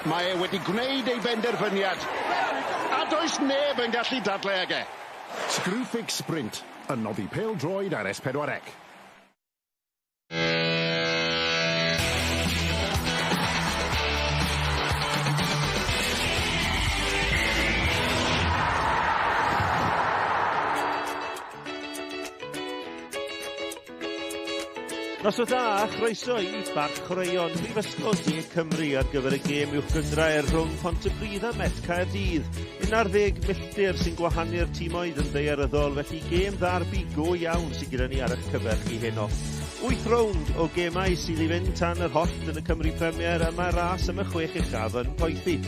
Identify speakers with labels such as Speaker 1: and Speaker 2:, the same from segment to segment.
Speaker 1: Mae e wedi gwneud ei benderfyniad. A does neb yn gallu dadle ag e. Screwfix Sprint yn noddi pêl-droed ar S4C.
Speaker 2: Noswaith dda a chroeso i Barc Chwaraeon Prifysgol De Cymru ar gyfer y gêm uwch gynghrair rhwng Pontypridd a Met Caerdydd. 11 milltir sy'n gwahanu'r timoedd yn ddaearyddol, felly gêm ddarbi go iawn sydd gyda ni ar eich cyfer chi heno. 8 rownd o gemau sydd i fynd tan yr hollt yn y Cymru Premier a mae'r ras am y 6 uchaf yn poethi.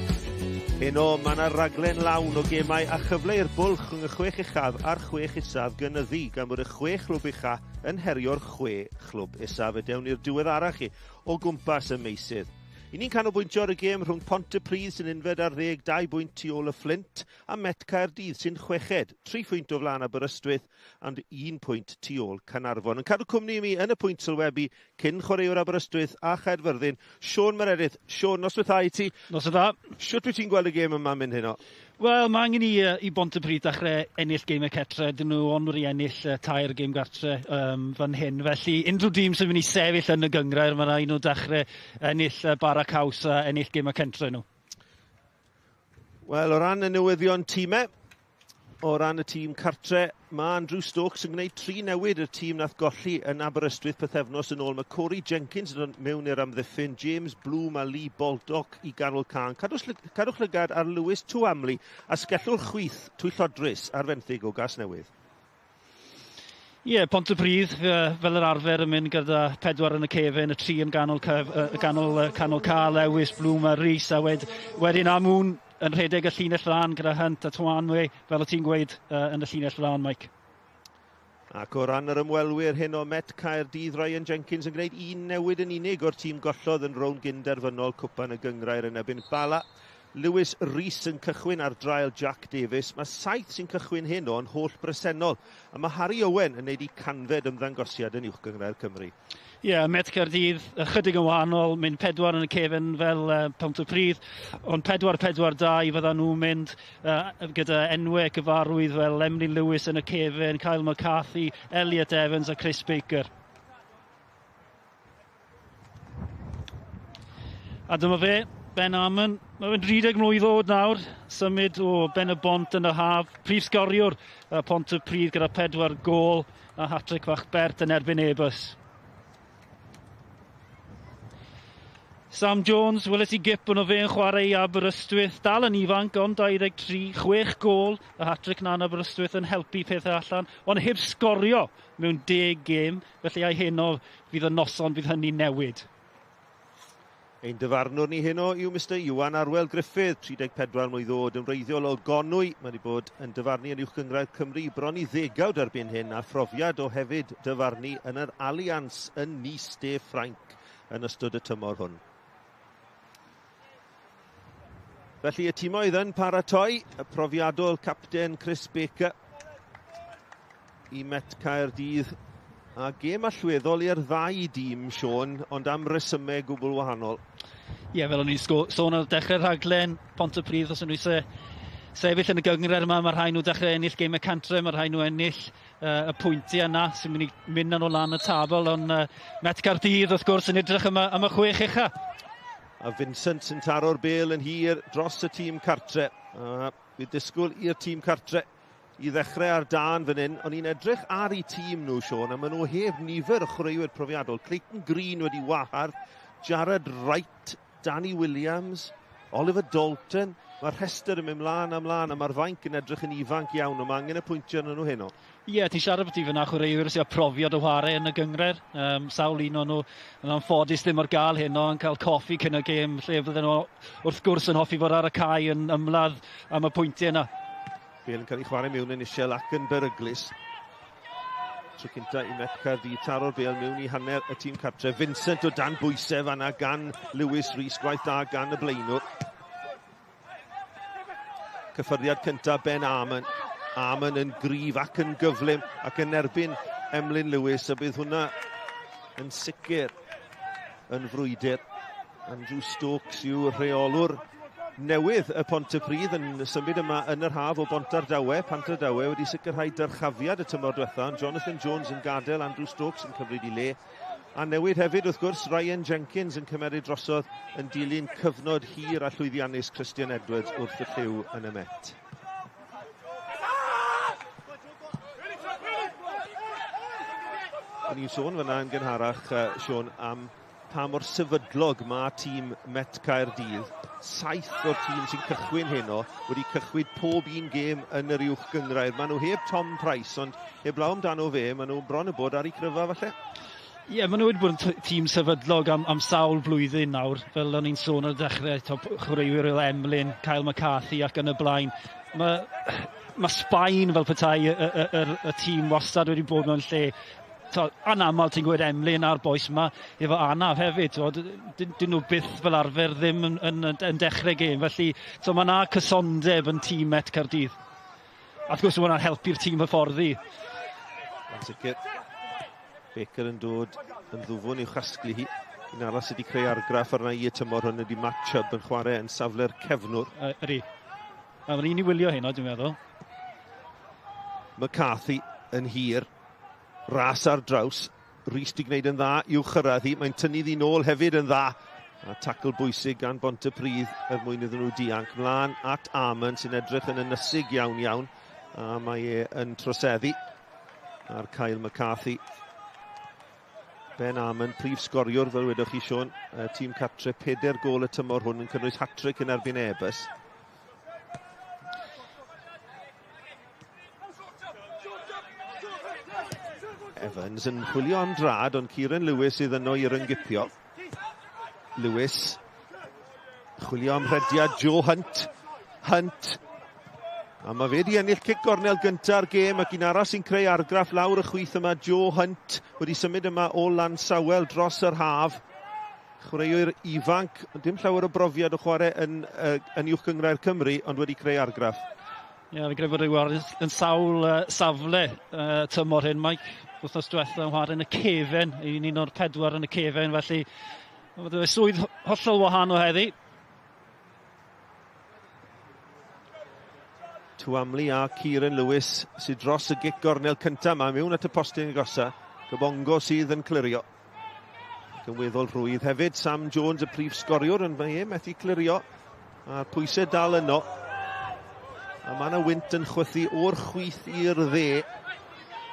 Speaker 2: Heno mae yna raglen lawn o gemau a chyfle i'r bwlch rhwng y 6 uchaf a'r 6 isaf gynyddu gan bod y 6 clwb ucha yn herio'r 6 chlwb isaf. Y dewn i'r diweddarach chi o gwmpas y meysydd. I ni'n canolbwyntio ar y gêm rhwng Pontypridd sy'n unfed ar ddeg, 2 bwynt tu ôl y Fflint, a Met Caerdydd sy'n chweched, 3 phwynt o flaen Aberystwyth and 1 pwynt tu ôl Caernarfon. Yn cadw cwmni i mi yn y pwynt sylwebu cyn chwaraewr Aberystwyth a Chaerfyrddin, Siôn Meredith. Siôn, noswaith dda i ti.
Speaker 3: Noswaith dda.
Speaker 2: Shwt wyt ti'n gweld y gêm yma'n mynd heno?
Speaker 3: Wel, mae angen i Bontypridd dechrau ennill gemau cetre. Dyn nhw ond wedi ennill tair gêm gartre fan hyn. Felly, unrhyw dîm sy'n mynd i sefyll yn y gynghrair, mae rhaid nhw dechrau ennill bara caws a ennill gemau centre nhw.
Speaker 2: Wel, o ran y newyddion tîmau, o ran y tîm cartre, mae Andrew Stokes yn gwneud 3 newid i'r tîm nath golli yn Aberystwyth pythefnos yn ôl. Mae Corey Jenkins yn dod mewn i'r amddiffyn, James Bloom a Lee Baldock i ganol can. Cadwch lygad ar Lewis Tuamli a sgellwr chwith twyllodrus ar fenthyg o Gasnewydd.
Speaker 3: Ie, yeah, Pontypridd, fel yr arfer yn mynd gyda 4 yn y cefen, y 3 yn ganol, canol ca, Lewis, Bloom a Rhys, a wedyn Amoon yn rhedeg y llinell flan gyda Hunt a Tuanwe, fel o ti'n gweud, yn y llinell flan, Mike.
Speaker 2: Ac o ran yr ymwelwyr hyn o Met Caerdydd, Ryan Jenkins yn gwneud un newid yn unig o'r tîm gollodd yn rownd gynderfynol Cwpan y Gynghrair yn erbyn Bala. Lewis Rees yn cychwyn ar draul Jack Davies. Mae 7 sy'n cychwyn hyn o'n holl bresennol. A mae Harry Owen yn neud i 100fed ymddangosiad yn Uwch Gynghrair Cymru.
Speaker 3: Ie, yeah, Met Caerdydd ychydig yn wahanol, mynd 4 yn y cefen fel Pontypridd, ond 4-4-2 fyddan nhw'n mynd gyda enwau cyfarwydd fel Emily Lewis yn y cefen, Kyle McCarthy, Elliot Evans a Chris Baker. A dyma fe, Ben Amon, mae fe'n 30 mlwydd oed nawr, symud o Ben y Bont yn y haf, prif sgoriwr Pontypridd gyda 4 gôl a hat-trick fach bert yn erbyn Airbus. Sam Jones, weles i gip ono fe yn chwarae i Aberystwyth, dal yn ifanc ond 23, 6 gôl, y hat-trick na yn Aberystwyth yn helpu pethau allan, ond heb sgorio mewn 10 gêm, felly ai heno fydd y noson fydd hynny newid.
Speaker 2: Ein dyfarnwr ni heno yw Mr Iwan Arwel Griffith, 34 mlwydd oed, yn wreiddiol o Gonwy. Mae wedi bod yn dyfarnu yn Uwch Gynghrair Cymru bron i ddegawd erbyn hyn, a phrofiad o hefyd dyfarnu yn yr Allianz yn Nice de Ffrainc yn ystod y tymor hwn. Felly y timoedd yn paratoi, y profiadol capten Chris Baker i Met Caerdydd, a gêm allweddol i'r ddau dîm, Siôn, ond am resymau gwbl wahanol.
Speaker 3: Ie, yeah, fel o'n i'n sôn ar dechrau'r rhaglen, Pontypridd, os o'n nhw eisiau sefyll yn y gynghrair yma, mae rhai nhw dechrau ennill gemau cantre, mae rhai nhw ennill y pwyntiau yna sy'n mynd i mynd â nhw lan y tabl, ond Met Caerdydd wrth gwrs yn edrych am y 6 ucha.
Speaker 2: A Vincent sy'n taro'r bêl yn hir dros y tîm cartre. A bydd disgwyl i'r tîm cartre i ddechrau ar dân fan hyn. O'n i'n edrych ar eu tîm nhw, Siôn, a maen nhw heb nifer o chwaraewyr profiadol. Clayton Green wedi wahardd, Jared Wright, Danny Williams, Oliver Dalton. Mae'r rhestr yn mynd mlaen a mlaen, a mae'r fainc yn edrych yn ifanc iawn, ond mae angen y pwyntio arnyn nhw heno.
Speaker 3: Ie, yeah, ti'n siarad bod ti fyna chwaraewyr sy'n profiad o chwarae yn y gynghrair. Sawl un o'n nhw yn anffodus ddim ar gael heno yn cael coffi cyn y gêm, lle fydden nhw wrth gwrs yn hoffi fod ar y cae yn ymladd am y pwyntiau yna.
Speaker 2: Bêl yn cael ei chwarae mewn yn isiel ac yn beryglus. Tro cynta i Met Caerdydd taro'r bêl mewn i hanner y tîm cartre. Vincent o dan bwysau fanna gan Lewis Rees, gwaith da gan y blaenwr. Cyffyrddiad cynta Ben Armon. Armon yn gryf ac yn gyflym ac yn erbyn Emlyn Lewis, a bydd hwnna yn sicr yn frwydr. Andrew Stokes yw rheolwr newydd y Pontypridd yn symud yma yn yr haf o Bontardawe. Pontardawe wedi sicrhau dyrchafiad y tymor diwetha, ond Jonathan Jones yn gadael, Andrew Stokes yn cymryd ei le. A newid hefyd, wrth gwrs, Ryan Jenkins yn cymeryd drosodd yn dilyn cyfnod hir a llwyddiannus Christian Edwards wrth y llyw yn y Met. O'n i'n sôn fyna yn gynharach, Siôn, am pa mor sefydlog mae tîm Met Caerdydd. 7 o'r tîm sy'n cychwyn heno wedi cychwyn pob un gêm yn yr uwch gynghrair. Maen nhw heb Tom Price, ond heblaw amdano fe, maen nhw bron y bod ar eu cryfa falle.
Speaker 3: Ie, yeah, maen nhw wedi bod yn tîm sefydlog am sawl blwyddyn nawr, fel o'n i'n sôn ar y dechrau, top chwaraewyr fel Emlyn, Kyle McCarthy ac yn y blaen. Mae Sbaen fel petai y tîm wastad wedi bod mewn lle. Anamal ti'n gweld Emlyn a'r bois yma efo anaf hefyd, dyn nhw byth fel arfer ddim yn dechrau gêm, felly mae yna cysondeb yn tîm Met Caerdydd. A wrth gwrs mae hwnna'n helpu'r tîm hyfforddi.
Speaker 2: Yn sicr, Baker yn dod yn ddwfwn i'w chasglu hi. Un arall sydd wedi creu argraff arna i y tymor hwn ydy Matt Chubb yn chwarae yn safle'r cefnwr.
Speaker 3: Ydy. Mae'n un i wylio heno, dwi'n meddwl.
Speaker 2: McCarthy yn hir. Ras ar draws, Rhys di gwneud yn dda i'w chyrraedd hi, mae'n tynnu ddi nôl hefyd yn dda. A tacl bwysig gan Bontypridd er mwyn iddyn nhw dianc. Mlaen at Armand sy'n edrych yn ynysig iawn iawn, a mae e yn troseddu ar Kyle McCarthy. Ben Armand, prif sgoriwr fel wedoch chi Siôn, tîm cartre 4 gôl y tymor hwn yn cynnwys hat-trick yn erbyn Airbus. Evans yn chwilio am drad, ond Kieran Lewis sydd yno i ryngipio. Lewis, chwilio am rhediad Joe Hunt. Hunt. A mae fe wedi ennill cic gornel gynta'r gêm, ac un arall sy'n creu argraff lawr y chwith yma, Joe Hunt, wedi symud yma o Lansawel dros yr haf. Chwaraewr ifanc, dim llawer o brofiad o chwarae yn Uwch Gynghrair Cymru, ond wedi creu argraff.
Speaker 3: Ie, fi'n credu bod e yn sawl safle tymor hyn, Mike. Wythnos diwetha yn chwarae yn y cefen, un o'r 4 yn y cefen, felly mae swydd hollol wahanol heddi.
Speaker 2: Tuamli a Kieran Lewis sydd dros y gic gornel cyntaf yma, mewn at y postyn agosa. Gobongo sydd yn clirio. Ac yn weddol rhwydd hefyd, Sam Jones, y prif sgoriwr, yn mae e methu clirio. A'r pwysau dal yno. A mae yna wynt yn chwythu o'r chwith i'r dde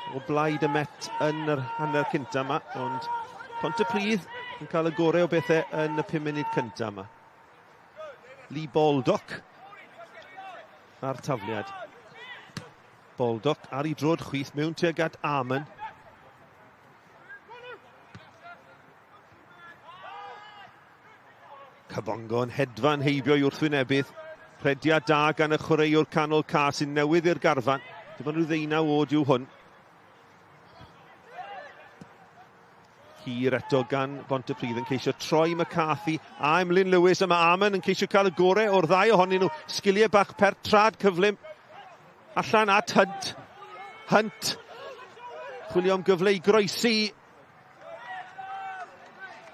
Speaker 2: o blaid y Met yn yr hanner cynta yma, ond Pontypridd yn cael y gorau o bethau yn y 5 munud cynta yma. Lee Baldock a'r tafliad. Baldock ar ei droed chwith mewn tuag at Armand. Kabongo yn hedfan heibio i wrthwynebydd. Rhediad da gan y chwaraewr canol ca sy'n newydd i'r garfan. Dim ond rhyw 19 oed yw hwn. Hir eto gan Bontypridd yn ceisio troi McCarthy a Emlyn Lewis. A mae Armand yn ceisio cael y gorau o'r ddau ohonyn nhw. Sgiliau bach pert, trad cyflym. Allan at Hunt. Hunt. Chwilio am gyfle i groesi.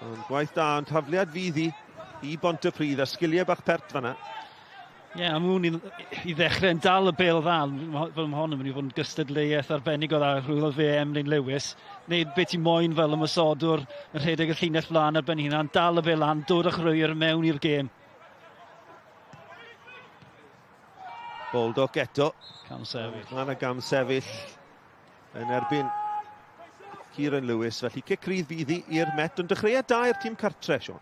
Speaker 2: Ond gwaith da, ond tafliad fydd hi i Bontypridd a sgiliau bach pert fanna.
Speaker 3: Ie, yeah, a mwyn i ddechrau yn dal y bêl dda, fel mae hon yn mynd i fod yn gystadleuaeth arbennig o dda, rhywle fe Emlyn Lewis. Neu beth ti moyn fel ymosodwr yn rhedeg y llinell flaen ar ben hunan, dal y bêl lan, dod â chwaraewyr mewn i'r gêm.
Speaker 2: Baldock eto.
Speaker 3: Cam sefyll.
Speaker 2: Mae yna gam sefyll yn erbyn Kieran Lewis, felly cic rydd fydd hi i'r Met, ond dechreuad da i'r tîm cartre, Siôn.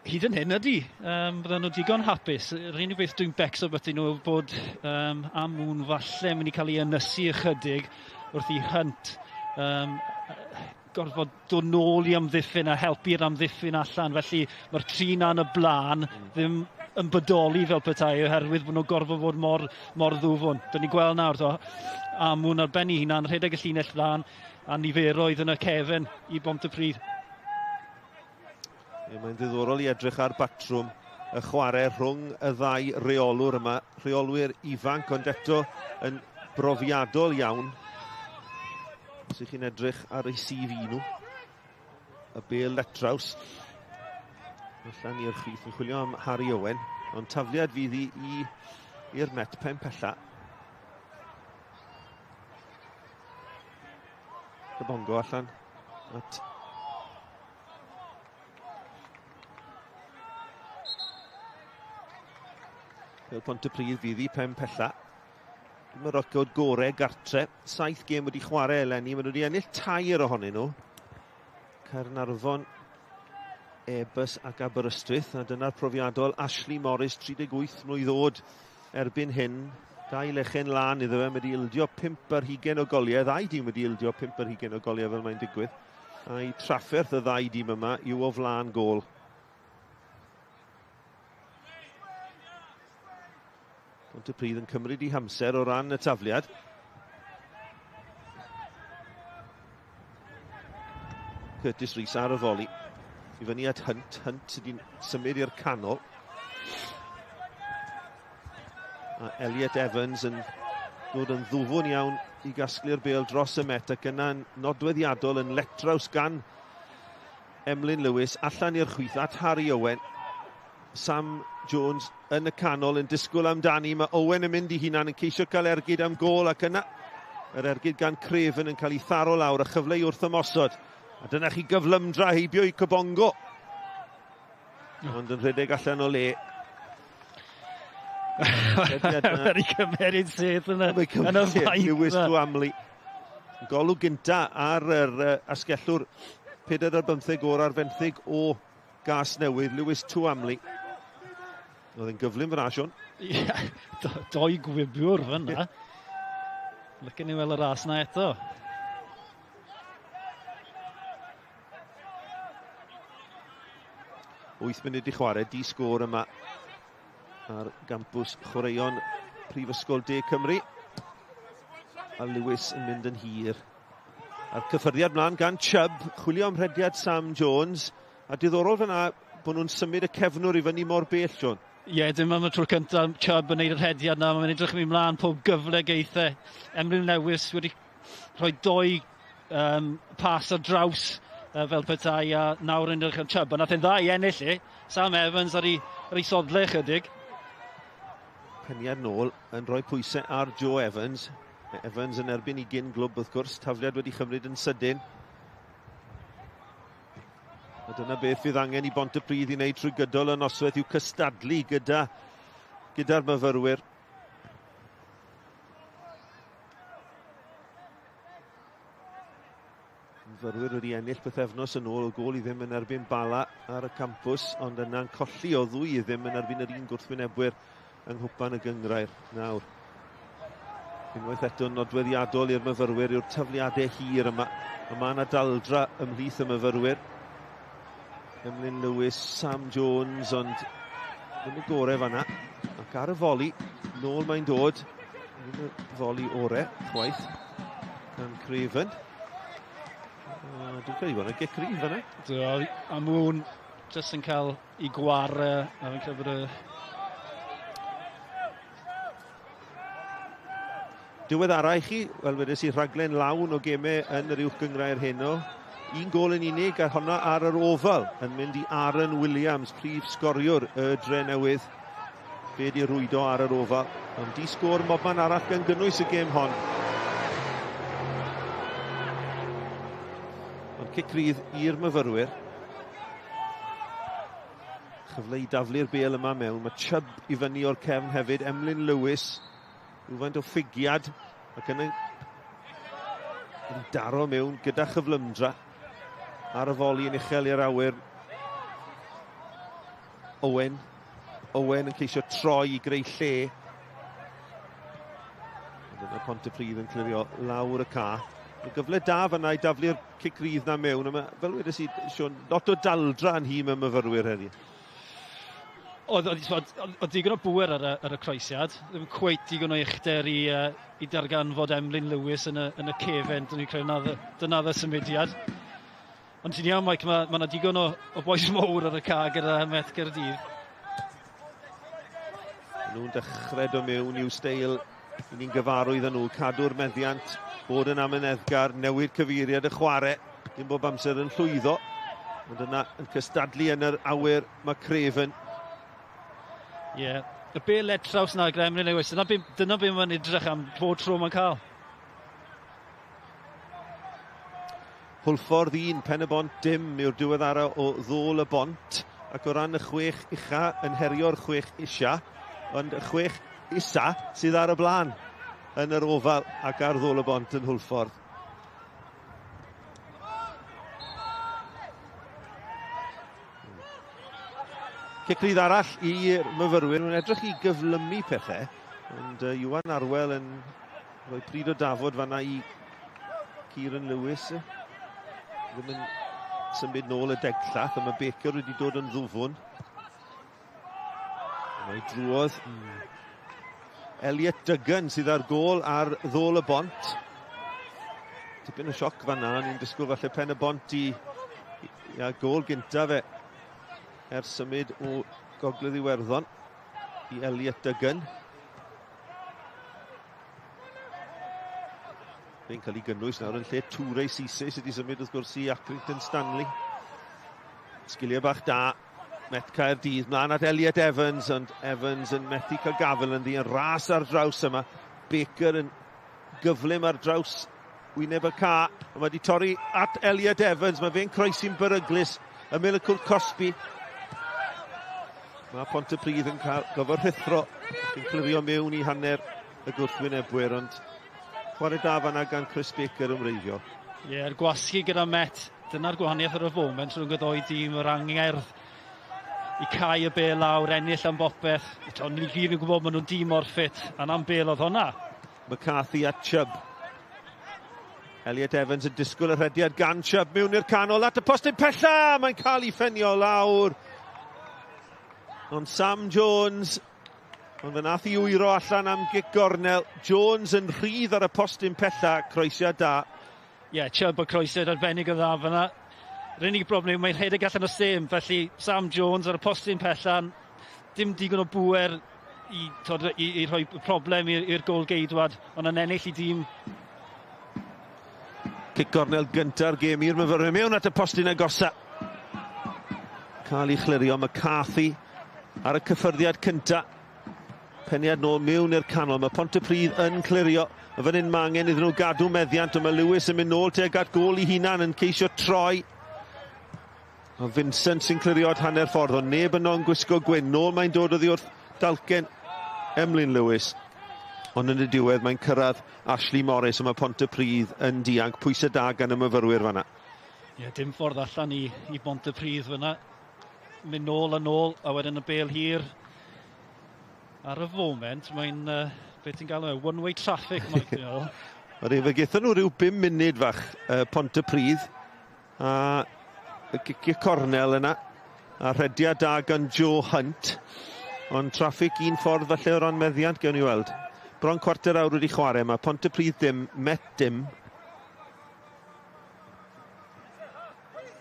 Speaker 3: Hyd yn hyn ydy, bydden nhw digon hapus. Yr unig beth dwi'n becso byti nhw bod Amwn falle mynd i cael ei ynysu ychydig wrth i Hunt gorfod dod nôl i amddiffyn a helpu'r amddiffyn allan. Felly mae'r tri na yn y blaen ddim yn bodoli fel petai oherwydd bod nhw'n gorfod fod mor ddwfwn. Dyn ni'n gweld nawr, Amwn ar ben ei hunan, rhedeg y llinell flaen a niferoedd yn y cefen i Bontypridd.
Speaker 2: Mae'n ddiddorol i edrych ar batrwm y chwarae rhwng y ddau reolwr yma. Rheolwyr ifanc, ond eto yn brofiadol iawn. Os ych chi'n edrych ar eu CV nhw. Y bêl letraws. Allan i'r chwith yn chwilio am Harry Owen, ond tafliad fydd i'r Met pen pella. Kabongo allan at Fel Pontypridd fydd i pen pella. Dim y record gore gartre. 7 gêm wedi chwarae eleni. Maen nhw wedi ennill 3 ohonyn nhw. Caernarfon, Airbus ac Aberystwyth. A dyna'r profiadol Ashley Morris, 38 mlwydd oed erbyn hyn. 2 lechen lan iddo fe. Mae wedi ildio 5 ar 20 o goliau. Ddau dîm wedi ildio 5 ar 20 o goliau fel mae'n digwydd. A'i trafferth y ddau dîm yma yw o flaen gôl. Pontypridd yn cymryd i hamser o ran y tafliad. Curtis Rees ar y foli. I fyny at Hunt. Hunt sydd wedi'n symud i'r canol. A Elliot Evans yn dod yn ddwfwn iawn i gasglu'r bêl dros y met, ac yna'n nodweddiadol yn letraws gan Emlyn Lewis allan i'r chwith at Harry Owen. Sam Jones yn y canol yn disgwyl amdani. Mae Owen yn mynd i hunan yn ceisio cael ergyd am gôl, ac yna yr ergyd gan Craven yn cael ei tharo lawr a chyfle i wrth ymosod. A dyna chi gyflymdra heibio i Kabongo. Ond yn rhedeg allan o le.
Speaker 3: Wedi cymeryd sedd yn y fainc.
Speaker 2: Lewis Dwamli. Golwg gynta ar yr asgellwr 4 ar 15 o'r ar fenthyg o Gas Newydd, Lewis Tuamli. Oedd yn gyflym fyna, Siôn.
Speaker 3: Ie, doi gwibiwr fyna. Licen ni weld y ras na eto.
Speaker 2: 8 munud i chwarae, di sgôr yma ar gampws chwaraeon Prifysgol De Cymru. A Lewis yn mynd yn hir. A'r cyffyrddiad mlaen gan Chubb, chwilio am rhediad Sam Jones. A diddorol fyna bod nhw'n symud y cefnwr i fyny mor bell, John.
Speaker 3: Ie, yeah, dim am y tro cyntaf Chubb yn neud y rhediad na, mae'n edrych yn mynd mlaen pob gyfle geithe. Emlyn Lewis wedi rhoi 2 pas ar draws fel petai, a nawr yn edrych am Chubb. A nath e'n dda i ennill e. Sam Evans ar ei sodle chydig.
Speaker 2: Peniad nôl yn rhoi pwysau ar Joe Evans. Evans yn erbyn i gyn glwb wrth gwrs, tafliad wedi chymryd yn sydyn. A dyna beth fydd angen i Bontypridd i wneud trwy gydol y noswaith yw cystadlu gyda'r myfyrwyr. Myfyrwyr wedi ennill pythefnos yn ôl o gôl i ddim yn erbyn Bala ar y campws, ond yna'n colli o 2-0 yn erbyn yr un gwrthwynebwyr yng Nghwpan y Gynghrair nawr. Unwaith eto nodweddiadol i'r myfyrwyr yw'r tafliadau hir yma. A mae yna daldra ymhlith y myfyrwyr. Emlyn Lewis, Sam Jones, ond ddim y gorau fanna. Ac ar y foli, nôl mae'n dod. Ddim y foli orau, chwaith, gan Craven. Dwi'n credu bod yna gic rydd fanna.
Speaker 3: A Moon jyst yn cael ei gwar, a fi'n credu bod y
Speaker 2: Diweddara i chi, wel wedes i rhaglen lawn o gemau yn yr uwch gynghrair heno. 1 gôl yn unig a honna ar yr ofal yn mynd i Aaron Williams, prif sgoriwr y Drenewydd. Fe di rwydo ar yr ofal. Ond di sgôr mobman arall gan gynnwys y gêm hon. Ond cic rydd i'r myfyrwyr. Chyfle i daflu'r bêl yma mewn. Mae Chubb i fyny o'r cefn hefyd. Emlyn Lewis. Rhywfaint o ffigiad ac yna yn daro mewn gyda chyflymdra ar y foli yn uchel i'r awyr. Owen. Owen yn ceisio troi i greu lle. Ond yna Pontypridd yn clirio lawr y ca. Mae gyfle da fyna i daflu'r cic rydd na mewn. A mae, fel wedes i, Siôn, lot o daldra yn nhîm y myfyrwyr heddi.
Speaker 3: Oedd digon o bŵer ar y croesiad, ddim cweit digon o uchder i darganfod Emlyn Lewis yn y cefen, dyn ni'n credu na dyna y symudiad. Ond ti'n iawn, Mike, mae yna digon o bois mowr ar y ca gyda Met Gaerdydd.
Speaker 2: Nhw'n dechrau dod mewn i'w steil, ni'n gyfarwydd â nhw, cadw'r meddiant, bod yn amyneddgar, newid cyfeiriad y chwarae, dim bob amser yn llwyddo. Ond yna yn cystadlu yn yr awyr mae Craven.
Speaker 3: Ie, yeah. Y bel led traws na gyda Emlyn Lewis, dyna be mae'n edrych am bob tro mae'n cael.
Speaker 2: Hwlffordd 1, Pen-y-bont dim yw'r diweddara o Ddôl y Bont, ac o ran y 6 ucha yn herio'r 6 isa, ond y 6 isa sydd ar y blaen yn yr ofal ac ar Ddôl y Bont yn Hwlffordd. Cic rydd arall i'r myfyrwyr, nhw'n edrych i gyflymu pethau, ond Iwan Arwel yn rhoi pryd o dafod fanna i Kieran Lewis. Ddim yn symud nôl y degllath, ond mae Baker wedi dod yn ddwfwn. Mae drwodd. Elliot Duggan sydd ar gôl ar Ddôl y Bont. Tipyn o sioc fanna, ni'n disgwyl falle Pen y Bont i gôl gynta fe ers symud o Gogledd Iwerddon i Elliot Duggan. Fe'n cael ei gynnwys nawr yn lle Toure Cisse sydd wedi symud wrth gwrs i Accrington Stanley. Sgiliau bach da, Met Caerdydd, mlaen at Elliot Evans, ond Evans yn methu cael gafel ynddi, yn ras ar draws yma. Baker yn gyflym ar draws wyneb y ca, a mae wedi torri at Elliot Evans, mae fe'n croesi'n beryglus, ymyl y cwrt cosbi. Mae Pontypridd yn cael gofod rhuthro, yn clirio mewn i hanner y gwrthwynebwyr, ond chwarae da fanna gan Chris Baker yn wreiddiol.
Speaker 3: Ie, yeah, gwasgu gyda Met, dyna'r gwahaniaeth ar y foment rhwng y ddoi dîm, yr angerdd i cau y bel lawr, ennill am bopeth. Ond ni gyd yn gwybod maen nhw'n dîm mor ffit, a'n am bel oedd hwnna.
Speaker 2: McCarthy a Chubb. Elliot Evans yn disgwyl y rhediad gan Chubb mewn i'r canol at y postyn pella! Mae'n cael ei ffenio lawr. Ond Sam Jones, ond fe nath i wyro allan am gic gornel. Jones yn rhydd ar y postyn pella, croesiad da.
Speaker 3: Ie, yeah, Chubb o croesiad arbennig o dda fyna. Yr unig broblem yw mae'n rhedeg allan o stêm, felly Sam Jones ar y postyn pella, dim digon o bŵer i rhoi problem i'r gôl-geidwad, ond yn ennill i dîm.
Speaker 2: Cic gornel gynta'r gêm i'r myfyrwyr, mewn at y postyn agosa. Cael ei chlirio, McCarthy ar y cyffyrddiad cynta. Peniad nôl mewn i'r canol, mae Pontypridd yn clirio. A fan hyn mae angen iddyn nhw gadw meddiant, ond mae Lewis yn mynd nôl tuag at gôl ei hunan yn ceisio troi. A Vincent sy'n clirio at hanner ffordd, ond neb yno yn gwisgo gwyn. Nôl mae'n dod oddi wrth dalcen Emlyn Lewis. Ond yn y diwedd mae'n cyrraedd Ashley Morris, ond mae Pontypridd yn dianc. Pwysau da gan y myfyrwyr fanna.
Speaker 3: Ie, dim ffordd allan i Bontypridd fanna. Mynd nôl a nôl, a wedyn y bel hir. Ar y foment, mae'n, beth ti'n galw e, one-way traffic, mae'n meddwl.
Speaker 2: Fe gaethon nhw rhyw 5 munud fach Pontypridd, a y gicio cornel yna, a rhediad da gan Joe Hunt, ond traffig un ffordd falle o ran meddiant, gewn ni weld. Bron cwarter awr wedi chwarae, mae Pontypridd dim, Met dim.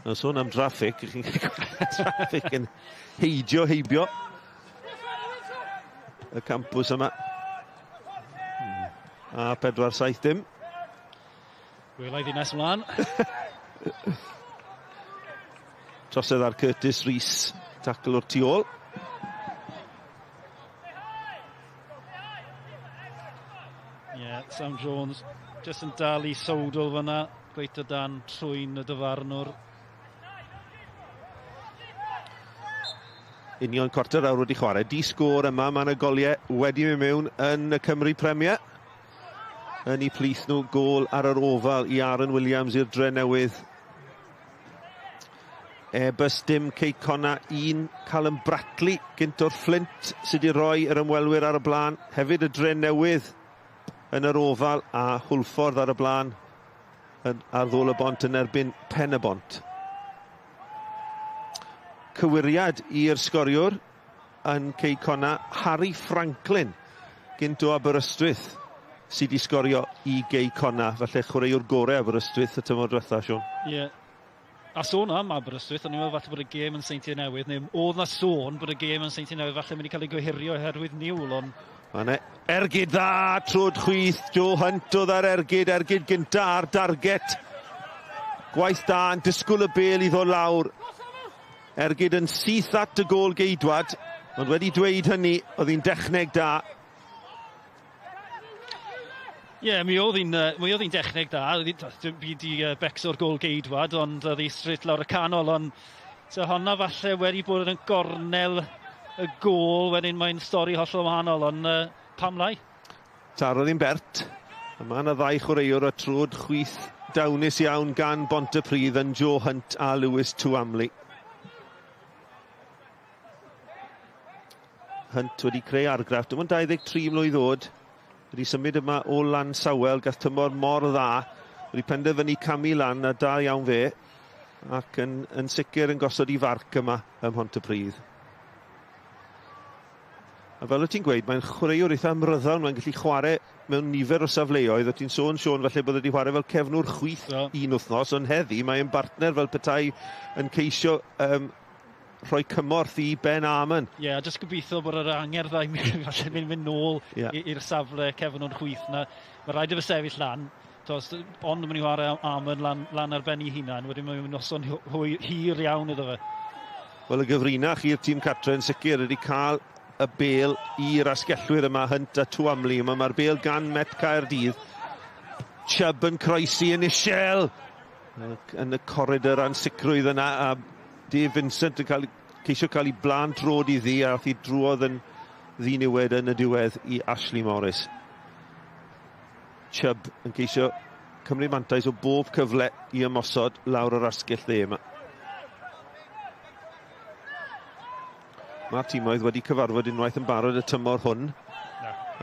Speaker 2: Nawr sôn am traffig, chi'n cael traffig yn heidio heibio y campws yma. A 4-7-0.
Speaker 3: Wela i ddinas ymlaen.
Speaker 2: Trosedd ar Curtis Rees, tacl o'r tu ôl.
Speaker 3: Ie, yeah, Sam Jones jyst yn dal i sowdl fyna, gweithio dan trwyn y dyfarnwr.
Speaker 2: Union cwarter awr wedi chwarae. Di sgôr yma, mae yna goliau wedi mynd mewn yn y Cymru Premier. Yn eu plith nhw, gôl ar yr ofal i Aaron Williams i'r Drenewydd. Airbus dim, Cei Connah 1, Callum Bratley gynt o'r Fflint sydd wedi rhoi yr ymwelwyr ar y blaen. Hefyd y Drenewydd yn yr ofal a Hwlffordd ar y blaen ar Ddôl y Bont yn erbyn Pen y Bont. Cywiriad i'r sgoriwr yn Cei Connah, Harry Franklin, gynt o Aberystwyth, sydd wedi sgorio i Gei Connah, falle chwaraewr gorau Aberystwyth y tymor diwetha, Siôn.
Speaker 3: Ie. Yeah. A sôn am Aberystwyth, o'n i'n meddwl falle bod y gêm yn Seintiau Newydd, neu oedd na sôn bod y gêm yn Seintiau Newydd falle mynd i cael ei gohirio oherwydd niwl, ond...
Speaker 2: Mae ergyd dda, trwyd chwith, Joe Hunt oedd ar ergyd, ergyd gynta ar darget. Gwaith da yn disgwyl y bel i ddod lawr. Ergyd yn syth at y gôl geidwad, ond wedi dweud hynny, oedd hi'n dechneg da.
Speaker 3: Ie, yeah, mi oedd hi'n dechneg da. Dim byd i becso'r gôl geidwad, ond oedd hi straight lawr y canol, ond so honna falle wedi bod yn gornel y gôl, wedyn mae'n stori hollol wahanol, ond pam lai?
Speaker 2: Tarodd hi'n bert. A mae yna ddau chwaraewr o trwd chwith dawnus iawn gan Bontypridd yn Joe Hunt a Lewis Tuamli. Hunt wedi creu argraff, dim ond 23 mlwydd oed, wedi symud yma o Lansawel, gath tymor mor dda, wedi penderfynu camu lan a da iawn fe, ac yn sicr yn gosod i farc yma ym Mhontypridd. A fel wyt ti'n gweud, mae'n chwaraewr eitha ymryddawn, mae'n gallu chwarae mewn nifer o safleoedd. Wyt ti'n sôn, Siôn, falle bod wedi chwarae fel cefnwr chwith un wythnos, ond heddi mae'n bartner fel petai yn ceisio rhoi cymorth i Ben Armon.
Speaker 3: Ie, yeah, jyst gobeithio bod yr angerdd falle mynd nôl i'r safle cefnwr chwith na. Mae rhaid i fe sefyll lan. Tos, ond mynd i chwarae Armon lan ar ben ei hunan, wedyn mae'n noson hir iawn iddo fe.
Speaker 2: Wel, y gyfrinach i'r tîm cartre yn sicr ydy cael y bêl i'r asgellwyr yma, Hunt a Tuamli. Mae'r bêl gan Met Caerdydd. Chubb yn croesi yn isel yn y coridor ansicrwydd yna, a Dave Vincent yn ceisio cael ei blaen drod iddi, a ath hi drwodd yn ddiniwed yn y diwedd i Ashley Morris. Chubb yn ceisio cymryd mantais o bob cyfle i ymosod lawr yr asgell dde yma. Mae'r timoedd wedi cyfarfod unwaith yn barod y tymor hwn.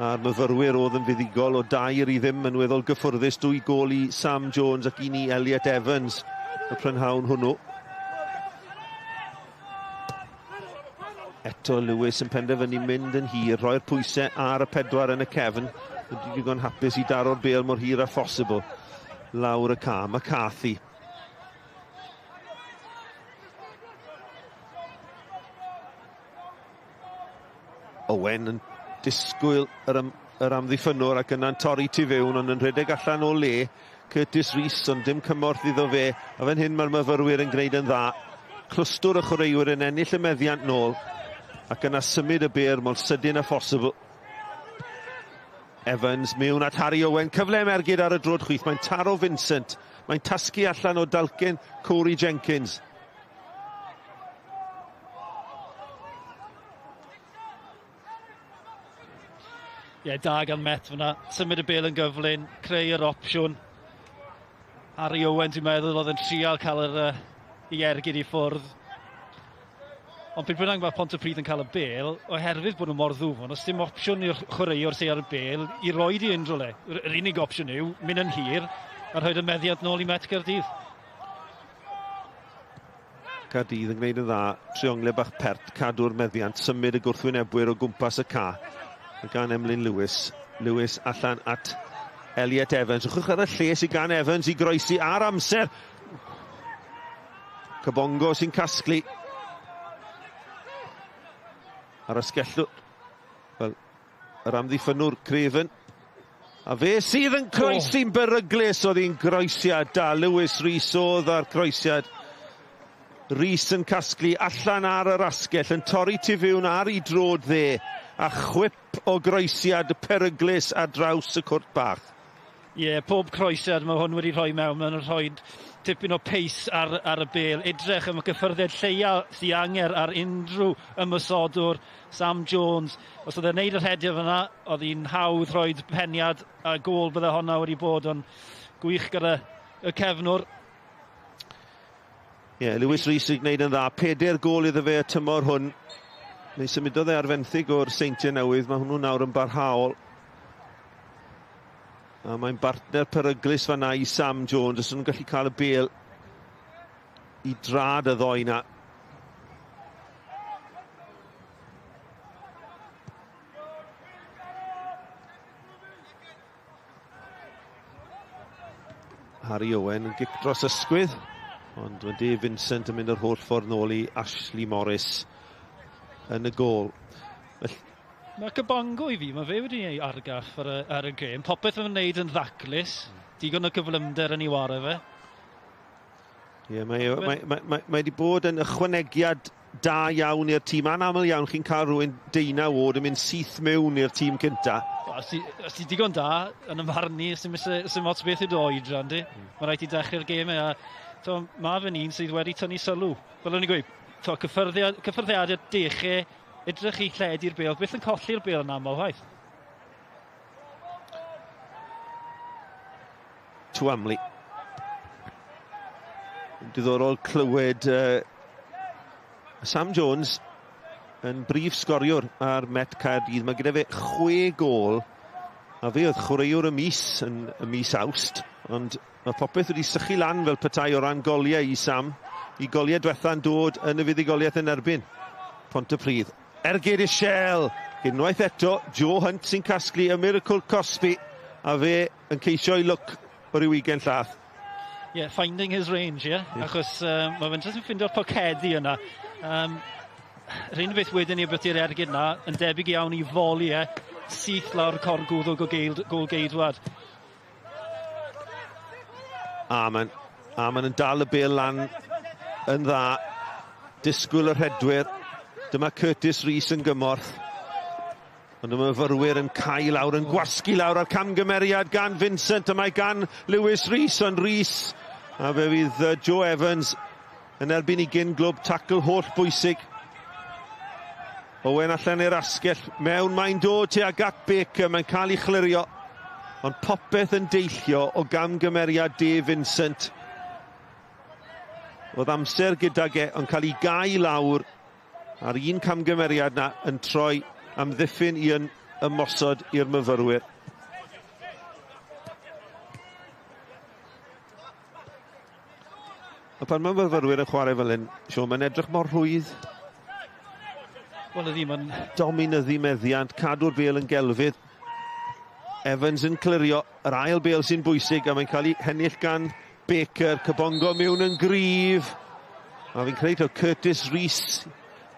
Speaker 2: A'r myfyrwyr oedd yn fuddugol o 2-0 yn weddol gyffwrddus. 2 gôl i Sam Jones ac un i Elliot Evans y prynhawn hwnnw. Eto Lewis yn penderfynu mynd yn hir, rhoi'r pwysau ar y 4 yn y cefn. Wedi digon hapus i daro'r bêl mor hir â phosibl lawr y ca. McCarthy. Owen yn disgwyl yr amddiffynnwr ac yna'n torri tu fewn, ond yn rhedeg allan o le. Curtis Rees, ond dim cymorth iddo fe. A fan hyn mae'r myfyrwyr yn gwneud yn dda. Clwstwr y chwaraewyr yn ennill y meddiant nôl ac yna symud y bêl mor sydyn â phosibl. Evans mewn at Harry Owen. Cyfle am ergyd ar y drod chwith. Mae'n taro Vincent. Mae'n tasgu allan o dalcen Corey Jenkins.
Speaker 3: Ie, da gan Met fyna. Symud y bêl yn gyflym, creu yr opsiwn. Harry Owen, dwi'n meddwl, oedd yn trial cael yr i ergyd i ffwrdd. Ond pryd bynnag mae Pontypridd yn cael y bêl, oherwydd bod nhw mor ddwfn, oes dim opsiwn i'r chwaraewr sydd ar y bêl i roed i unrhyw le. Yr unig opsiwn yw mynd yn hir a rhoi'r meddiant nôl i Met Caerdydd.
Speaker 2: Caerdydd yn gwneud yn dda, triongle bach pert, cadw'r meddiant, symud y gwrthwynebwyr o gwmpas y ca. Gan Emlyn Lewis. Lewis allan at Elliot Evans. Wchwch ar y lle sydd gan Evans i groesi ar amser. Kabongo sy'n casglu. Ar asgellwr. Wel, yr amddiffynnwr Craven. A fe sydd yn croesi'n beryglus. Oedd hi'n groesiad da. Lewis Rees oedd ar croesiad. Rees yn casglu allan ar yr asgell, yn torri tu fewn ar ei drod dde. A chwip o groesiad peryglus ar draws y cwrt bach.
Speaker 3: Ie, pob croesiad mae hwn wedi rhoi mewn, mae'n rhoi tipyn o pace ar y bêl. Edrych am y gyffyrddiad lleia sydd angen ar unrhyw ymosodwr, Sam Jones. Os oedd e'n neud y rhediad fyna, oedd hi'n hawdd rhoi peniad a gôl bydde honna wedi bod, ond gwych gyda y cefnwr.
Speaker 2: Ie, Lewis Rees yn gwneud yn dda. 4 gôl iddo fe y tymor hwn. Neu symudodd e ar fenthyg o'r Seintiau Newydd. Mae hwnnw nawr yn barhaol. A mae'n bartner peryglus fan'na i Sam Jones. Os nhw'n gallu cael y bêl i drad y ddoi na. Harry Owen yn gic dros ysgwydd. Ond mae Dave Vincent yn mynd yr holl ffordd nôl i Ashley Morris yn y gôl.
Speaker 3: Mae Kabongo i fi, mae fe wedi ei argraff ar y gêm. Popeth mae'n wneud yn ddaclus, digon o gyflymder yn ei ware fe.
Speaker 2: Ie, yeah, mae, mae, mae, mae, mae wedi bod yn ychwanegiad da iawn i'r tîm. Anaml iawn chi'n cael rhywun deunaw oed yn mynd syth mewn i'r tîm cynta.
Speaker 3: Os ti, os ti digon da yn ymfarnu, ni, sy'n sy ots beth yw'r oed, Randy. Mae rhaid i dechrau'r gêm a to, mae fe'n un sydd wedi tynnu sylw. Fel o'n i'n gweud, to, cyffyrddiad, cyffyrddiadau dechrau, edrych i lledu'r bêl, byth yn colli'r bêl yn aml waith.
Speaker 2: Tuamli. Diddorol clywed Sam Jones yn brif sgoriwr ar Met Caerdydd. Mae gyda fe chwe gol, a fe oedd chwaraewr y mis yn y mis Awst, ond mae popeth wedi sychu lan fel petai o ran goliau i Sam. I goliau diwetha'n dod yn y fuddugoliaeth yn erbyn Pontypridd. Ergyd Ishel! Unwaith eto, Joe Hunt sy'n casglu y miracle Cosby, a fe yn ceisio'i lwc o ryw ugain llath.
Speaker 3: Yeah, finding his range, yeah? yeah. Achos mae fe'n jyst yn ffindio'r pocedi yna. Yr unig beth wedyn ni beth i'r ergyd yna, yn debyg iawn i foli e, syth lawr corgwddwg o gol geidwad.
Speaker 2: Aman. Aman yn dal y bêl lan yn dda. Disgwyl y rhedwyr. Dyma Curtis Rees yn gymorth. Ond y myfyrwyr yn cael lawr, yn gwasgu lawr ar camgymeriad gan Vincent, a mae gan Lewis Rees, ond Rees, a fe fydd Joe Evans yn erbyn i gyn glwb, tackle holl bwysig. Owen allan i'r asgell, mewn mae'n dod tuag at Baker, mae'n cael ei chlirio, ond popeth yn deillio o gamgymeriad Dave Vincent. Oedd amser gydag e, ond cael ei gau lawr ar un camgymeriad na yn troi amddiffyn i yn ymosod i'r myfyrwyr. A pan mae myfyrwyr yn chwarae fel hyn, Siôn, mae'n edrych mor rhwydd.
Speaker 3: Wel, ydy, mae'n...
Speaker 2: Dominyddu meddiant, cadw'r bêl yn gelfydd. Evans yn clirio, yr ail bêl sy'n bwysig, a mae'n cael ei hennill gan Baker. Cybongo mewn yn gryf. A fi'n credu taw Curtis Rees.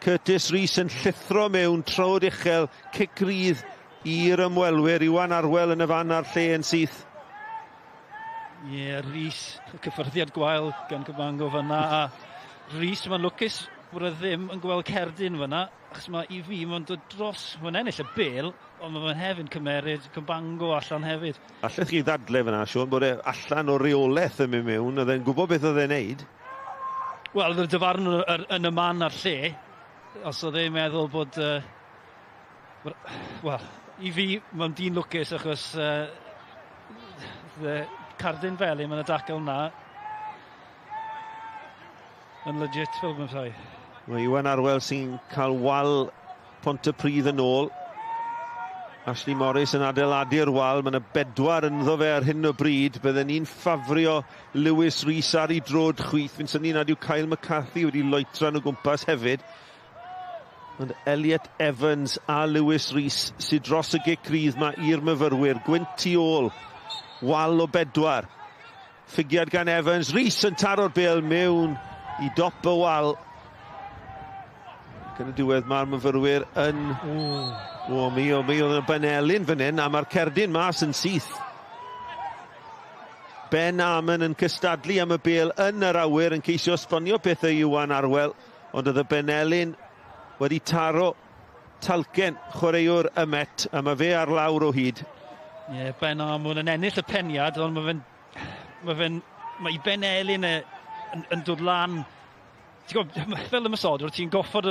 Speaker 2: Curtis Rees yn llithro mewn, trowd uchel, cic rydd i'r ymwelwyr. Iwan Arwel yn y fan a'r lle yn syth.
Speaker 3: Ie, yeah, Rees, cyffyrddiad gwael gan Cybango fyna. A Rees, mae'n lwcus bod e ddim yn gweld cerdyn fyna, achos mae i fi, mae'n dod dros, mae'n ennill y bêl, ond mae'n hefyd cymeryd Cybango allan hefyd.
Speaker 2: Allech chi ddadle fyna, Siôn, bod e allan o reolaeth yn mynd mewn, oedd e'n gwybod beth oedd e'n neud?
Speaker 3: Wel, oedd y dyfarnwr yn y man a'r lle, os oedd e'n meddwl bod... Wel, i fi, mae'n dyn lwcus achos cardyn felyn, mae'n y dacl na yn legit fel mae'n rhai.
Speaker 2: Mae Iwan Arwel sy'n cael wal Pontypridd yn ôl. Ashley Morris yn adeiladu'r wal. Mae yna bedwar ynddo fe ar hyn o bryd. Bydden ni'n ffafrio Lewis Rees ar ei drod chwith. Fi'n synnu nad yw Kyle McCarthy wedi loetran o gwmpas hefyd. Ond Elliot Evans a Lewis Rees sydd dros y gic rydd ma i'r myfyrwyr. Gwynt tu ôl. Wal o bedwar. Ffigiad gan Evans. Rees yn taro'r bêl mewn i dop y wal. Ac yn y diwedd mae'r myfyrwyr yn... O, mi oedd yna Benelin fan hyn, a mae'r cerdyn mas yn syth. Ben Amon yn cystadlu am y bêl yn yr awyr, yn ceisio esbonio pethau Iwan Arwel, ond oedd y Benelin wedi taro talcen chwaraewr y Met, a mae fe ar lawr o hyd.
Speaker 3: Ie, yeah, Ben Amon yn ennill y peniad, ond mae i Benelin yn dod lan. Ti'n gwybod, fel ymosodwr, ti'n goffod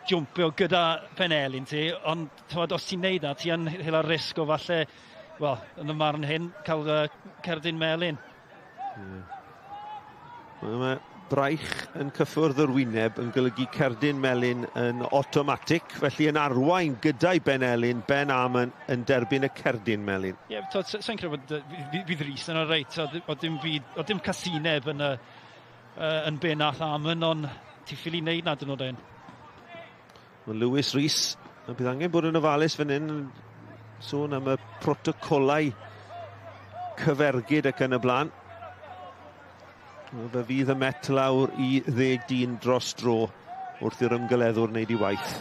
Speaker 3: jwmpio gyda Penelin ti, ond tywed, os ti'n neud na, ti yn hyla'r risg o falle, wel, yn y marn hyn, cael cerdyn melyn.
Speaker 2: Yeah. Mae braich yn cyffwrdd yr wyneb yn golygu cerdyn melyn yn automatic, felly yn arwain gyda'i Benelin, Ben Amon yn derbyn y cerdyn melyn.
Speaker 3: Ie, yeah, sa'n credu bod fydd Rhys yn reit, o dim byd, o dim casineb yn yn be nath Amon, ond ti ffili wneud na dyn nhw'n un.
Speaker 2: Mae Lewis Rees, a bydd angen bod yn ofalus fan hyn, sôn am y protocolau cyfergyd ac yn y blaen. Fe fydd y Met lawr i 10 dyn dros dro wrth i'r ymgeleddwr wneud ei waith.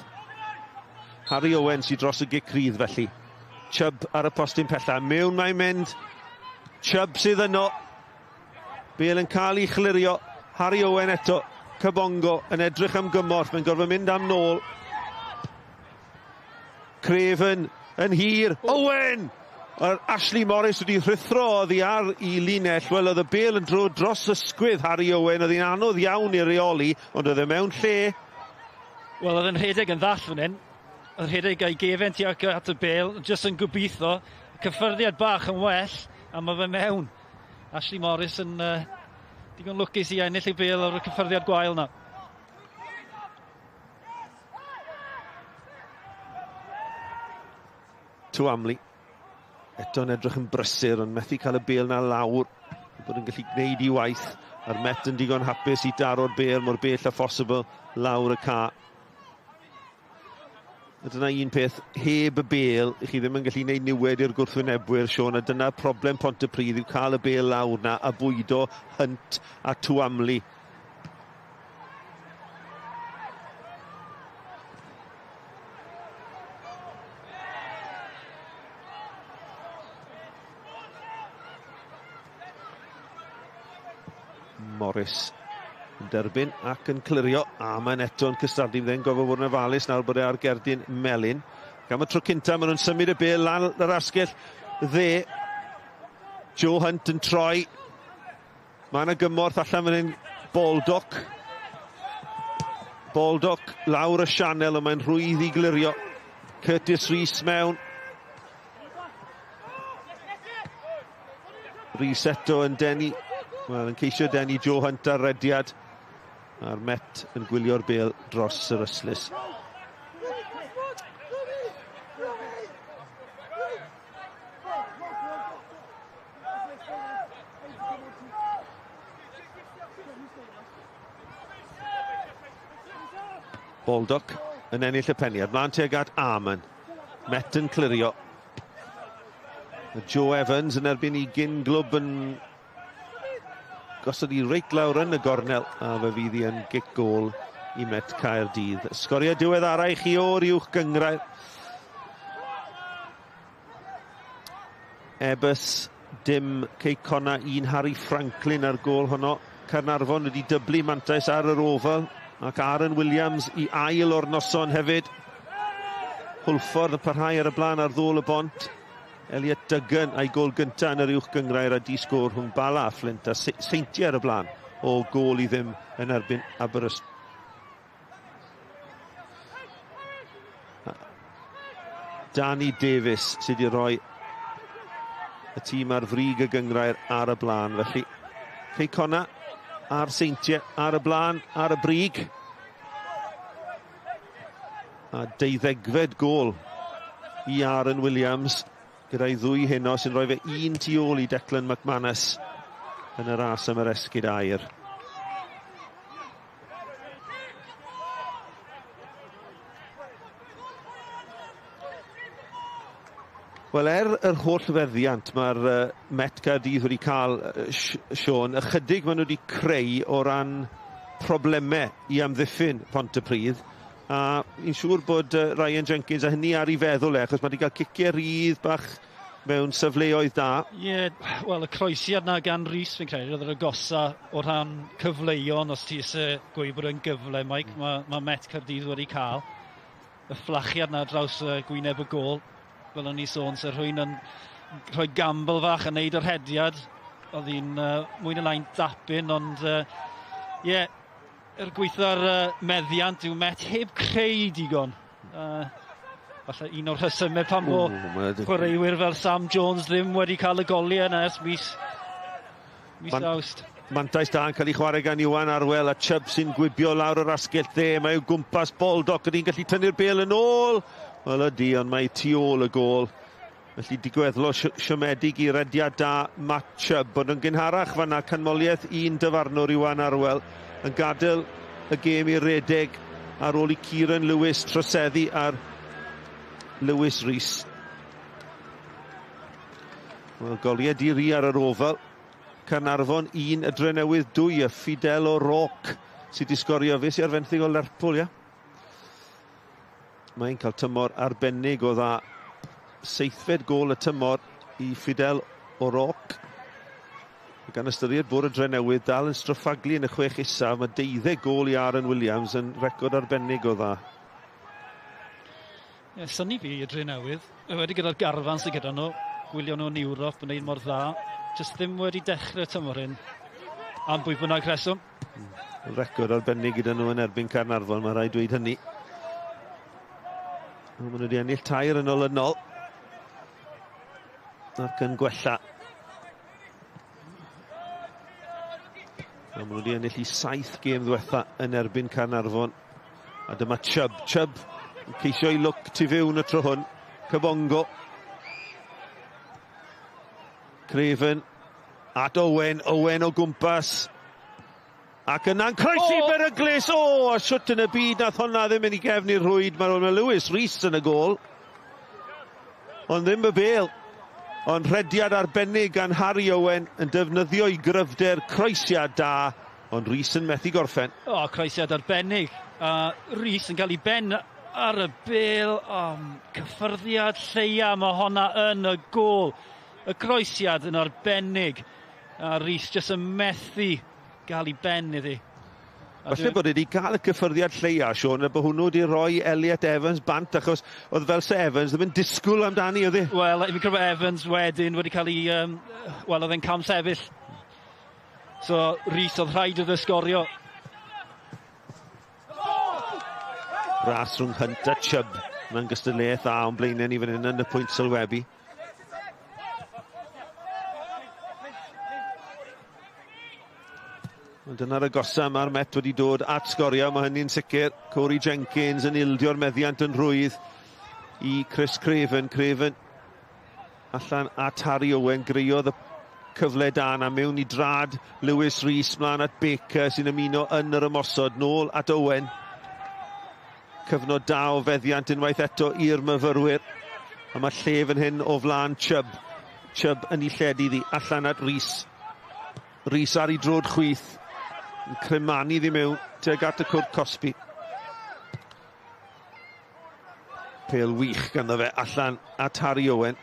Speaker 2: Harry Owen sydd dros y gic rydd felly. Chubb ar y postyn pella. Mewn mae'n mynd. Chubb sydd yno. Bale yn cael ei chlirio. Harry Owen eto. Kabongo yn edrych am gymorth. Mae'n gorfod mynd am nôl. Craven yn hir. Owen! Yr Ashley Morris wedi rhuthro oddi ar i linell. Wel, oedd y bêl yn dro dros ysgwydd Harry Owen. Oedd hi'n anodd iawn i reoli, ond oedd e mewn lle.
Speaker 3: Wel, oedd yn rhedeg yn ddall fan hyn. Oedd rhedeg a'i gefen tuag at y bêl, jyst yn gobeithio. Cyffyrddiad bach yn well, a mae fe mewn. Ashley Morris yn digon lwcus i ennill y bêl ar y cyffyrddiad gwael na.
Speaker 2: Tuamli. Eto'n edrych yn brysur, ond methu cael y bêl na lawr. Bod yn gallu gwneud i waith. A'r Met yn digon hapus i daro'r bêl mor bell â phosibl lawr y ca. A dyna un peth, heb y bêl, chi ddim yn gallu gwneud niwed i'r gwrthwynebwyr, Siôn, a dyna problem Pontypridd yw cael y bêl lawr na a bwydo Hunt a Tuamli. Morris yn derbyn ac yn clirio, a mae'n eto'n cystadlu. Fydd e'n gofio fod yn ofalus nawr bod e ar gerdyn melyn. Gan y tro cynta, maen nhw'n symud y bêl lan yr asgell dde. Joe Hunt yn troi. Mae yna gymorth allan fan hyn. Baldock. Baldock lawr y sianel, ond mae'n rhwydd i glirio. Curtis Rees mewn. Rees eto yn denu. Wel, yn ceisio denu Joe Hunt ar rediad. A'r Met yn gwylio'r bêl dros yr ystlys. Baldock yn ennill y peniad. Mlaen tuag at Arman. Met yn clirio. Joe Evans yn erbyn i gyn glwb yn gosod i reit lawr yn y gornel, a fe fydd hi yn gic gôl i Met Caerdydd. Sgorio diweddara i chi o'r uwch gynghrair. Ebus dim, Cei Connah 1, Harry Franklin ar gôl honno. Caernarfon wedi dyblu mantais ar yr Oval, ac Aaron Williams i ail o'r noson hefyd. Hwlffordd yn parhau ar y blaen ar ddôl y bont. Elliot Duggan a'i gôl gyntaf yn yr uwch gynghrair a di sgôr rhwng Bala a Flint, a Seintiau ar y blaen o gôl i ddim yn erbyn Aberystwyth. Danny Davies sydd wedi rhoi y tîm ar frig y gynghrair ar y blaen. Felly Cei Connah a'r Seintiau ar y blaen, ar y brig. A 12fed gôl i Aaron Williams gyda'i ddwy heno sy'n rhoi fe un tu ôl i Declan McManus yn y ras am yr esgid aur. Wel, yr holl feddiant mae'r Met Caerdydd wedi cael, Siôn, ychydig maen nhw wedi creu o ran problemau i amddiffyn Pontypridd. A fi'n siŵr bod Ryan Jenkins a hynny ar ei feddwl e, achos mae wedi cael ciciau rhydd bach mewn safleoedd da.
Speaker 3: Ie, yeah, wel, y croesiad na gan Rhys, fi'n credu, oedd yr agosa o rhan cyfleuon, os ti eisiau gweud bod e'n gyfle, Mike, mae Met Caerdydd wedi cael. Y fflachiad na draws gwyneb y gôl, fel o'n i sôn, so rhywun yn rhoi gamble fach yn neud yr hediad. Oedd hi'n mwy na lai'n dapyn, ond ie, er gweitha'r meddiant yw Met heb creu digon. Falle un o'r rhesymau pam bo chwaraewyr fel Sam Jones ddim wedi cael y goliau yna ers mis Awst.
Speaker 2: Mantais da yn cael ei chwarae gan Iwan Arwel, a Chubb sy'n gwibio lawr yr asgell dde. Mae o gwmpas Baldock, ydy'n gallu tynnu'r bêl yn ôl. Wel ydy, ond mae tu ôl y gôl. Felly digweddlo siomedig i rediad da Matt Chubb. Bod yn gynharach fanna, canmoliaeth un dyfarnwr Iwan Arwel yn gadael y gêm i redeg ar ôl i Kieran Lewis troseddu ar Lewis Rees. Wel, goliau di-ri ar yr Oval. Caernarfon 1, y Drenewydd 2, a Fidel O'Rourke sydd wedi sgorio. Fe sydd ar fenthyg o Lerpwl, ia. Mae'n cael tymor arbennig o dda. 7fed gôl y tymor i Fidel O'Rourke. Gan ystyried bod y Drenewydd dal yn stryffaglu yn y 6 isaf, mae 12 gôl i Aaron Williams yn record arbennig o dda.
Speaker 3: Ie, synnu fi y Drenewydd. Wedi gyda'r garfan sydd gyda nhw, gwylio nhw yn Ewrop yn neud mor dda. Jyst ddim wedi dechrau tymor hyn am bwy bynnag rheswm.
Speaker 2: Record arbennig gyda nhw yn erbyn Caernarfon, mae rhaid dweud hynny. Maen nhw wedi ennill 3 yn olynol ac yn gwella. A maen nhw wedi ennill i 7 gêm ddiwetha yn erbyn Caernarfon. A dyma Chubb. Chubb yn ceisio i lwc tu fewn y tro hwn. Kabongo. Craven at Owen. Owen o gwmpas. Ac yna'n croesi beryglus. O, a siwt yn y byd nath hwnna ddim yn ei gefn i'r rhwyd. Mae Lewis Rees yn y gôl. Ond ddim y bêl. Ond rhediad arbennig gan Harry Owen yn defnyddio ei gryfder, croesiad da, ond Rees yn methu gorffen.
Speaker 3: O, croesiad arbennig. A Rees yn cael ei ben ar y bêl. O, cyffyrddiad lleia, mae honna yn y gôl. Y croesiad yn arbennig. A Rees jyst yn methu gael ei ben iddi.
Speaker 2: Falle bod wedi cael y cyffyrddiad lleia, Siôn, a bod hwnnw wedi rhoi Elliot Evans bant, achos oedd fel se Evans ddim yn disgwyl amdani, oedd e?
Speaker 3: Wel, fi'n credu bod Evans wedyn wedi cael ei... wel, oedd e'n cam sefyll. So, Rees oedd rhaid iddo sgorio.
Speaker 2: Ras rhwng Hunt a Chubb. Mae'n gystadleuaeth dda o'n blaenau ni fan hyn yn y pwynt sylwebu. Ond dyna'r agosa mae'r Met wedi dod at sgorio, mae hynny'n sicr. Corey Jenkins yn ildio'r meddiant yn rhwydd i Chris Craven. Craven allan at Harry Owen, greodd y cyfle da na mewn i drad Lewis Rees mlaen at Baker sy'n ymuno yn yr ymosod, nôl at Owen. Cyfnod da o feddiant unwaith eto i'r myfyrwyr. A mae lle fan hyn o flaen Chubb. Chubb yn ei lledu iddi, allan at Rees. Rees ar ei drod chwith. Yn cremanu iddi mewn tuag at y cwrt cosbi. Pêl wych ganddo fe allan at Harry Owen.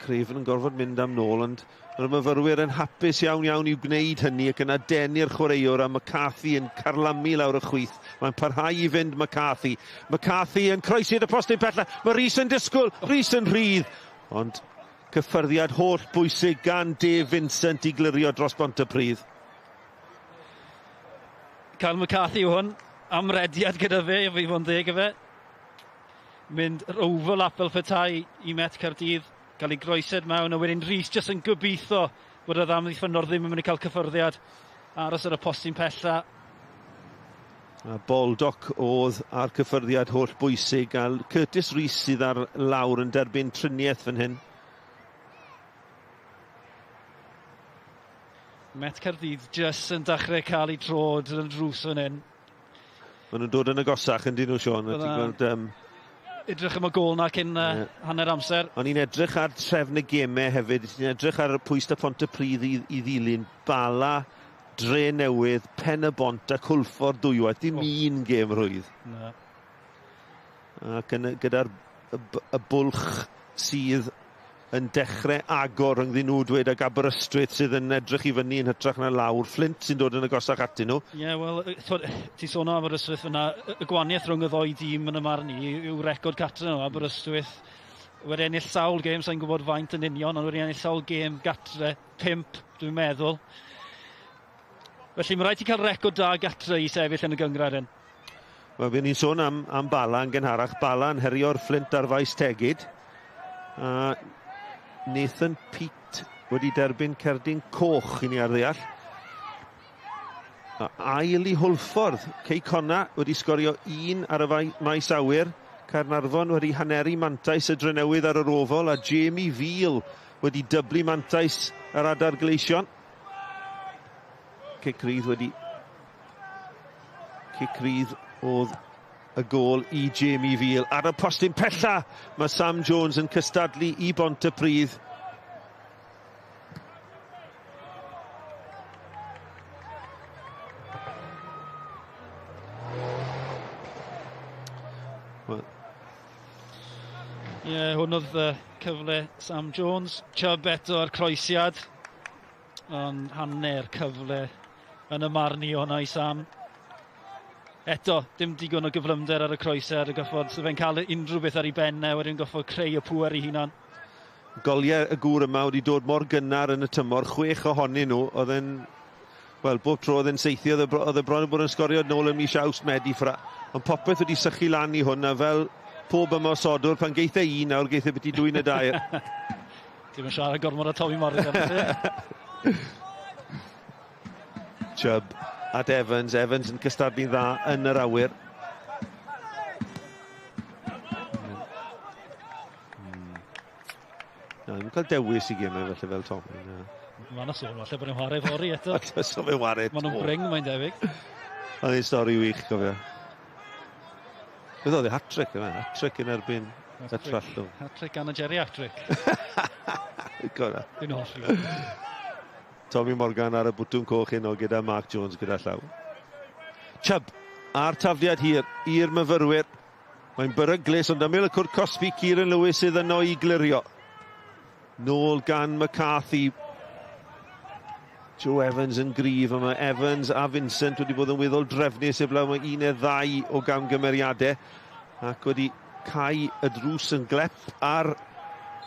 Speaker 2: Craven yn gorfod mynd am nôl, ond mae'r myfyrwyr yn hapus iawn iawn i'w gwneud hynny ac yna denu'r chwaraewr, a McCarthy yn carlamu lawr y chwith. Mae'n parhau i fynd McCarthy. McCarthy yn croesi at y postyn pella. Mae Rees yn disgwyl, Rees yn rhydd. Ond cyffyrddiad holl bwysig gan Dave Vincent i glirio dros Bontypridd.
Speaker 3: Kyle McCarthy yw hwn, amrediad gyda fe, fi fod yn ddeg fe. Mynd overlap fel petai i Met Caerdydd, cael ei groesed mewn, a wedyn Rees jyst yn gobeithio bod y amddiffynnwr ddim yn mynd i cael cyffyrddiad. Aros ar y postyn pella.
Speaker 2: A Baldock oedd ar cyffyrddiad holl bwysig, a Curtis Rees sydd ar lawr yn derbyn triniaeth fan hyn.
Speaker 3: Met Caerdydd jyst yn dechrau cael ei trod yn y drws fan hyn.
Speaker 2: Maen nhw'n dod yn agosach yn dyn nhw, Siôn. Ti'n gweld,
Speaker 3: edrych am y gôl na cyn hanner amser.
Speaker 2: O'n i'n edrych ar trefn y gemau hefyd. Ti'n edrych ar pwys da Pontypridd i ddilyn. Bala, Dre Newydd, Pen y Bont a Cwlffordd dwywaith. Dim un gêm rhwydd.
Speaker 3: Na.
Speaker 2: Ac gyda'r y bwlch sydd yn dechrau agor rhyngddyn nhw dweud ag Aberystwyth sydd yn edrych i fyny yn hytrach na lawr. Flint sy'n dod yn agosach atyn nhw.
Speaker 3: Ie, wel, ti'n sôn am Aberystwyth fyna, y gwahaniaeth rhwng y ddoi dîm yn y marn i yw record gatre nhw. Aberystwyth wedi ennill sawl gêm, sa'n gwybod faint yn union, ond wedi ennill sawl gêm gatre, 5, dwi'n meddwl. Felly mae rhaid ti cael record da gatre i sefyll yn y gynghrair hyn.
Speaker 2: Wel, fuon ni'n sôn am Bala yn gynharach. Bala yn herio'r Flint ar faes Tegid. A Nathan Peate wedi derbyn cerdyn coch i ni ar ddeall. A ail i Hwlffordd, Cei Connah wedi sgorio 1 ar y maes awyr. Caernarfon wedi haneru mantais y Drenewydd ar yr ofol, a Jamie Veal wedi dyblu mantais yr Adar Gleision. Cic rydd wedi... Cic rydd oedd y gôl i Jamie Veal. Ar y postyn pella, mae Sam Jones yn cystadlu i Bontypridd.
Speaker 3: Ie, yeah, hwn oedd cyfle Sam Jones. Chubb eto ar croesiad. Ond hanner cyfle yn y marn i hwnna i Sam. Eto, dim digon o gyflymder ar y croesiad. Y goffod, so fe'n cael unrhyw beth ar ei ben e, wedyn goffod creu y pŵer i hunan.
Speaker 2: Goliau y gŵr yma wedi dod mor gynnar yn y tymor, 6 ohonyn nhw, oedd e'n, wel, bob tro oedd e'n saethu, oedd e bron yn bod yn sgorio nôl ym mis Awst, Medi, Ffra. Ond popeth wedi sychu lan i hwn, a fel pob ymosodwr, pan geith e un nawr, geith e byti 2 neu 2.
Speaker 3: Dim yn siarad gormod o Tommy Morgan.
Speaker 2: Chubb at Evans, Evans yn cystadlu'n dda yn yr awyr. Na, ddim yn cael dewis i gemau felly fel Tommy. Na.
Speaker 3: Mae yna sôn falle bod nhw'n chwarae fory eto.
Speaker 2: So fe'n chwarae.
Speaker 3: Maen nhw'n bring, mae'n debyg.
Speaker 2: Oedd hi'n stori wych, cofio. Beth oedd e? Hat-trick yma. Hat-trick yn erbyn y Trallwng.
Speaker 3: Hat-trick gan y geriatric.
Speaker 2: Gora.
Speaker 3: Dwi'n hoffi.
Speaker 2: Tommy Morgan ar y bwtwn coch heno gyda Mark Jones gyda llaw. Chubb a'r tafliad hir i'r myfyrwyr. Mae'n beryglus, ond ymyl y cwrt cosbi Kieran Lewis sydd yno i glirio. Nôl gan McCarthy. Joe Evans yn gryf, a mae Evans a Vincent wedi bod yn weddol drefnus heblaw mae 1 neu 2 o gamgymeriadau ac wedi cau y drws yn glep ar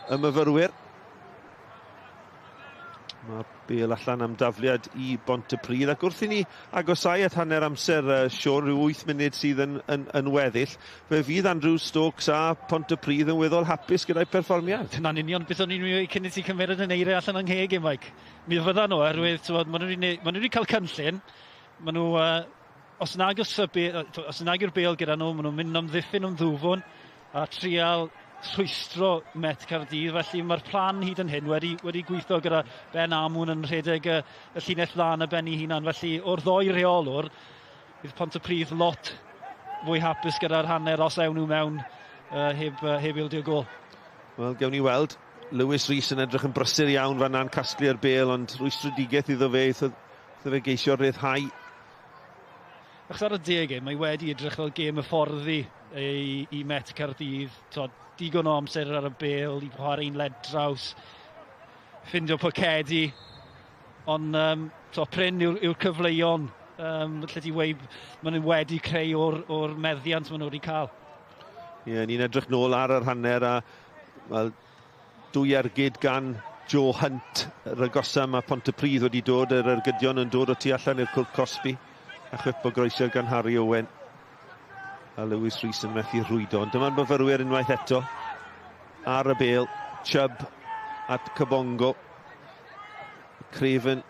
Speaker 2: y myfyrwyr. Mae bel allan am dafliad i Bontypridd, ac wrth i ni agosau at hanner amser, Siôn, rhyw 8 munud sydd yn weddill, fe fydd Andrew Stokes a Pontypridd yn weddol hapus gyda'i perfformiad.
Speaker 3: Dyna'n union beth o'n i'n mynd cyn i ti cymryd yn eiriau allan yng ngheg i, Mike. Mi fyddan nhw, oherwydd maen nhw wedi cael cynllun, maen nhw, os nag yw'r bel gyda nhw, maen nhw'n mynd am ddiffyn am ddwfwn a trial rhwystro Met Caerdydd, felly mae'r plan hyd yn hyn wedi gweithio gyda Ben Amwn yn rhedeg y llinell lan y ben ei hunan, felly o'r ddoi reolwr, bydd Pontypridd lot fwy hapus gyda'r hanner os ewn nhw mewn heb ildio gôl.
Speaker 2: Wel, gewn ni weld. Lewis Rees yn edrych yn brysur iawn fan na'n casglu'r bel, ond rwystredigaeth iddo fe, iddo fe geisio rhyddhau.
Speaker 3: Achos ar y degau, mae wedi edrych fel gêm y fforddi i Met Caerdydd. Digon o amser ar y bel, i chwarae'n led draws, ffindio pocedi, ond prin yw'r cyfleon, lle ti weud, maen nhw wedi creu o'r meddiant maen nhw wedi cael.
Speaker 2: Ie, ni'n edrych nôl ar yr hanner a, wel, 2 ergyd gan Joe Hunt, yr agosa mae Pontypridd wedi dod, yr ergydion yn dod o tu allan i'r cwrt cosbi, a chwip o groesiad gan Harry Owen. A Lewis Rees yn methu rhwydo. Ond dyma'r myfyrwyr unwaith eto ar y bel. Chubb at Kabongo. Craven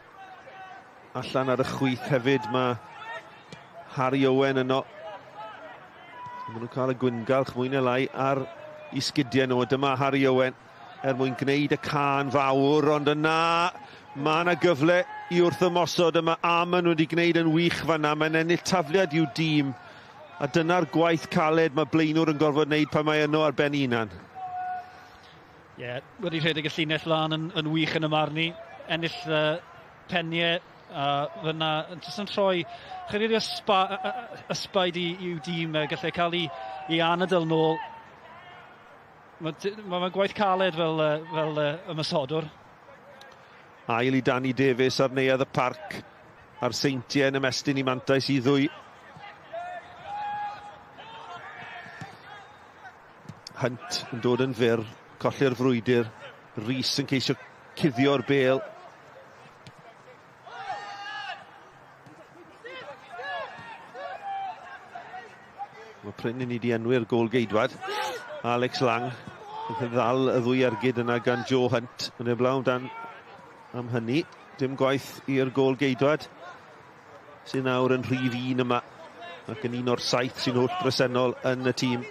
Speaker 2: allan ar y chwith hefyd. Mae Harry Owen yno. Maen nhw'n cael y gwyngalch mwy neu lai ar i sgidiau nhw. Dyma Harry Owen er mwyn gwneud y can fawr, ond yna mae yna gyfle i wrth ymosod. Yma Amon wedi gwneud yn wych fan'na. Mae'n ennill tafliad i'w dîm. A dyna'r gwaith caled mae blaenwr yn gorfod wneud pan mae yno ar ben hunan.
Speaker 3: Ie, yeah, wedi rhedeg y llinell lan yn wych yn y marn i. Ennill peniau a fyna, jyst yn rhoi chydig o ysbaid i'w dîm, gallai cael ei anadl nôl. Mae gwaith caled fel ymosodwr.
Speaker 2: Ail i Danny Davies ar neuadd y parc, a'r Seintiau yn ymestyn i mantais i 2. Hunt yn dod yn fyr, colli'r frwydr. Rees yn ceisio cuddio'r bel. Mae prin i ni di enwi'r gôl geidwad. Alex Lang yn ddal y ddwy ergyd yna gan Joe Hunt. Yn eblaw dan am hynny. Dim gwaith i'r gôl geidwad sy'n nawr yn rhif 1 yma ac yn un o'r 7 sy'n holl bresennol yn y tîm.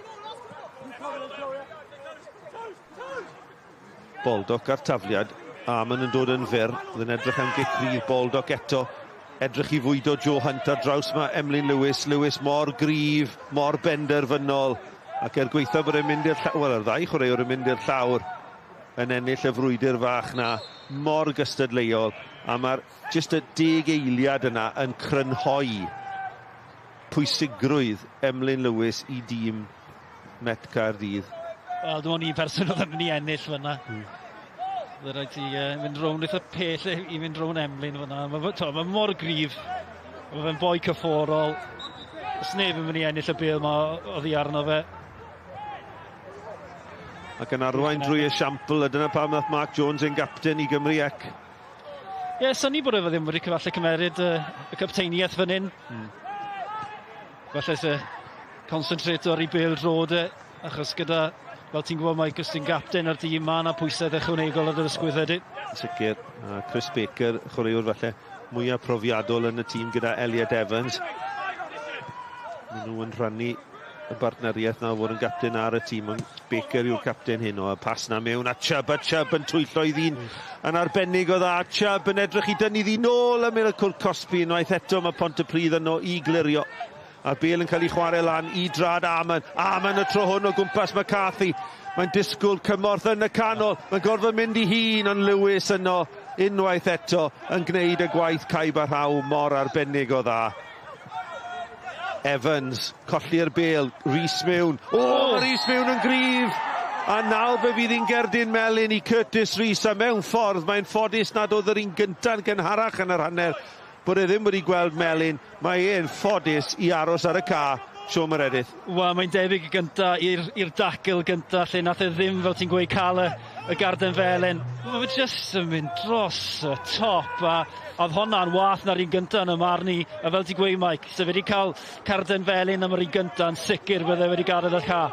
Speaker 2: Baldock ar tafliad, Amon yn dod yn fyr, oedd yn edrych am gic rydd Baldock eto, edrych i fwydo Joe Hunt ar draws mae Emlyn Lewis, Lewis mor gryf, mor benderfynol, ac er gweithio bod e'n mynd i'r llawr, wel, yr ddau chwaraewr yn mynd i'r llawr, yn ennill y frwydr fach na, mor gystadleuol, a mae'r jyst y 10 eiliad yna yn crynhoi pwysigrwydd Emlyn Lewis i dîm Met Caerdydd.
Speaker 3: Wel, dim ond un person oedd yn mynd i ennill fyna. Bydd rhaid ti mynd rownd eitha pell i fynd rownd Emlyn fyna. Mae mor gryf. Mae fe'n boi cyfforol. Os neb yn mynd i ennill y bêl ma oddi arno fe.
Speaker 2: Ac yn arwain drwy esiampl, a dyna pam nath Mark Jones yn gapten i Gymru ec.
Speaker 3: Ie, yeah, synnu bod e ddim wedi falle cymeryd y capteiniaeth fan hyn. Falle se concentrato ar ei bêl drod e, achos gyda, fel ti'n gwybod, Mike, os ti'n gapten ar dîm, mae yna pwysau ychwanegol ar yr ysgwydd hefyd.
Speaker 2: Sicr, a Chris Baker, chwaraewr falle mwyaf profiadol yn y tîm gyda Elliot Evans. Maen nhw yn rhannu y bartneriaeth na o fod yn gapten ar y tîm, ond Baker yw'r capten hyn o, y pas na mewn, a Chubb yn twyllo i ddyn yn arbennig o dda. Chubb yn edrych i dynnu ddi nôl am y cwrt cosbi, unwaith eto mae Pontypridd yno i glirio. A'r bêl yn cael ei chwarae lan i drad Amon. Amon y tro hwn o gwmpas McCarthy. Mae'n disgwyl cymorth yn y canol. Mae'n gorfod mynd i hun, ond Lewis yno unwaith eto yn gwneud y gwaith caib a rhaw mor arbennig o dda. Evans, colli'r bêl, Rhys mewn. O, mae Rhys mewn yn gryf! A nawr fe fydd hi'n gerdyn melyn i Curtis Rhys, a mewn ffordd mae'n ffodus nad oedd yr un gynta'n gynharach yn yr hanner, bod e ddim wedi gweld melyn. Mae e'n ffodus i aros ar y ca, Siôn Meredith.
Speaker 3: Wel, mae'n debyg y gynta i'r dacl gynta, lle nath e ddim, fel ti'n gweud, cael y garden felen. Mae fe jyst yn mynd dros y top, a oedd hwnna'n wath na'r un gynta yn y marn i. A fel ti'n gweud, Mike, se fe wedi cael carden felyn am yr un gynta, yn sicr bydde wedi gadael y ca.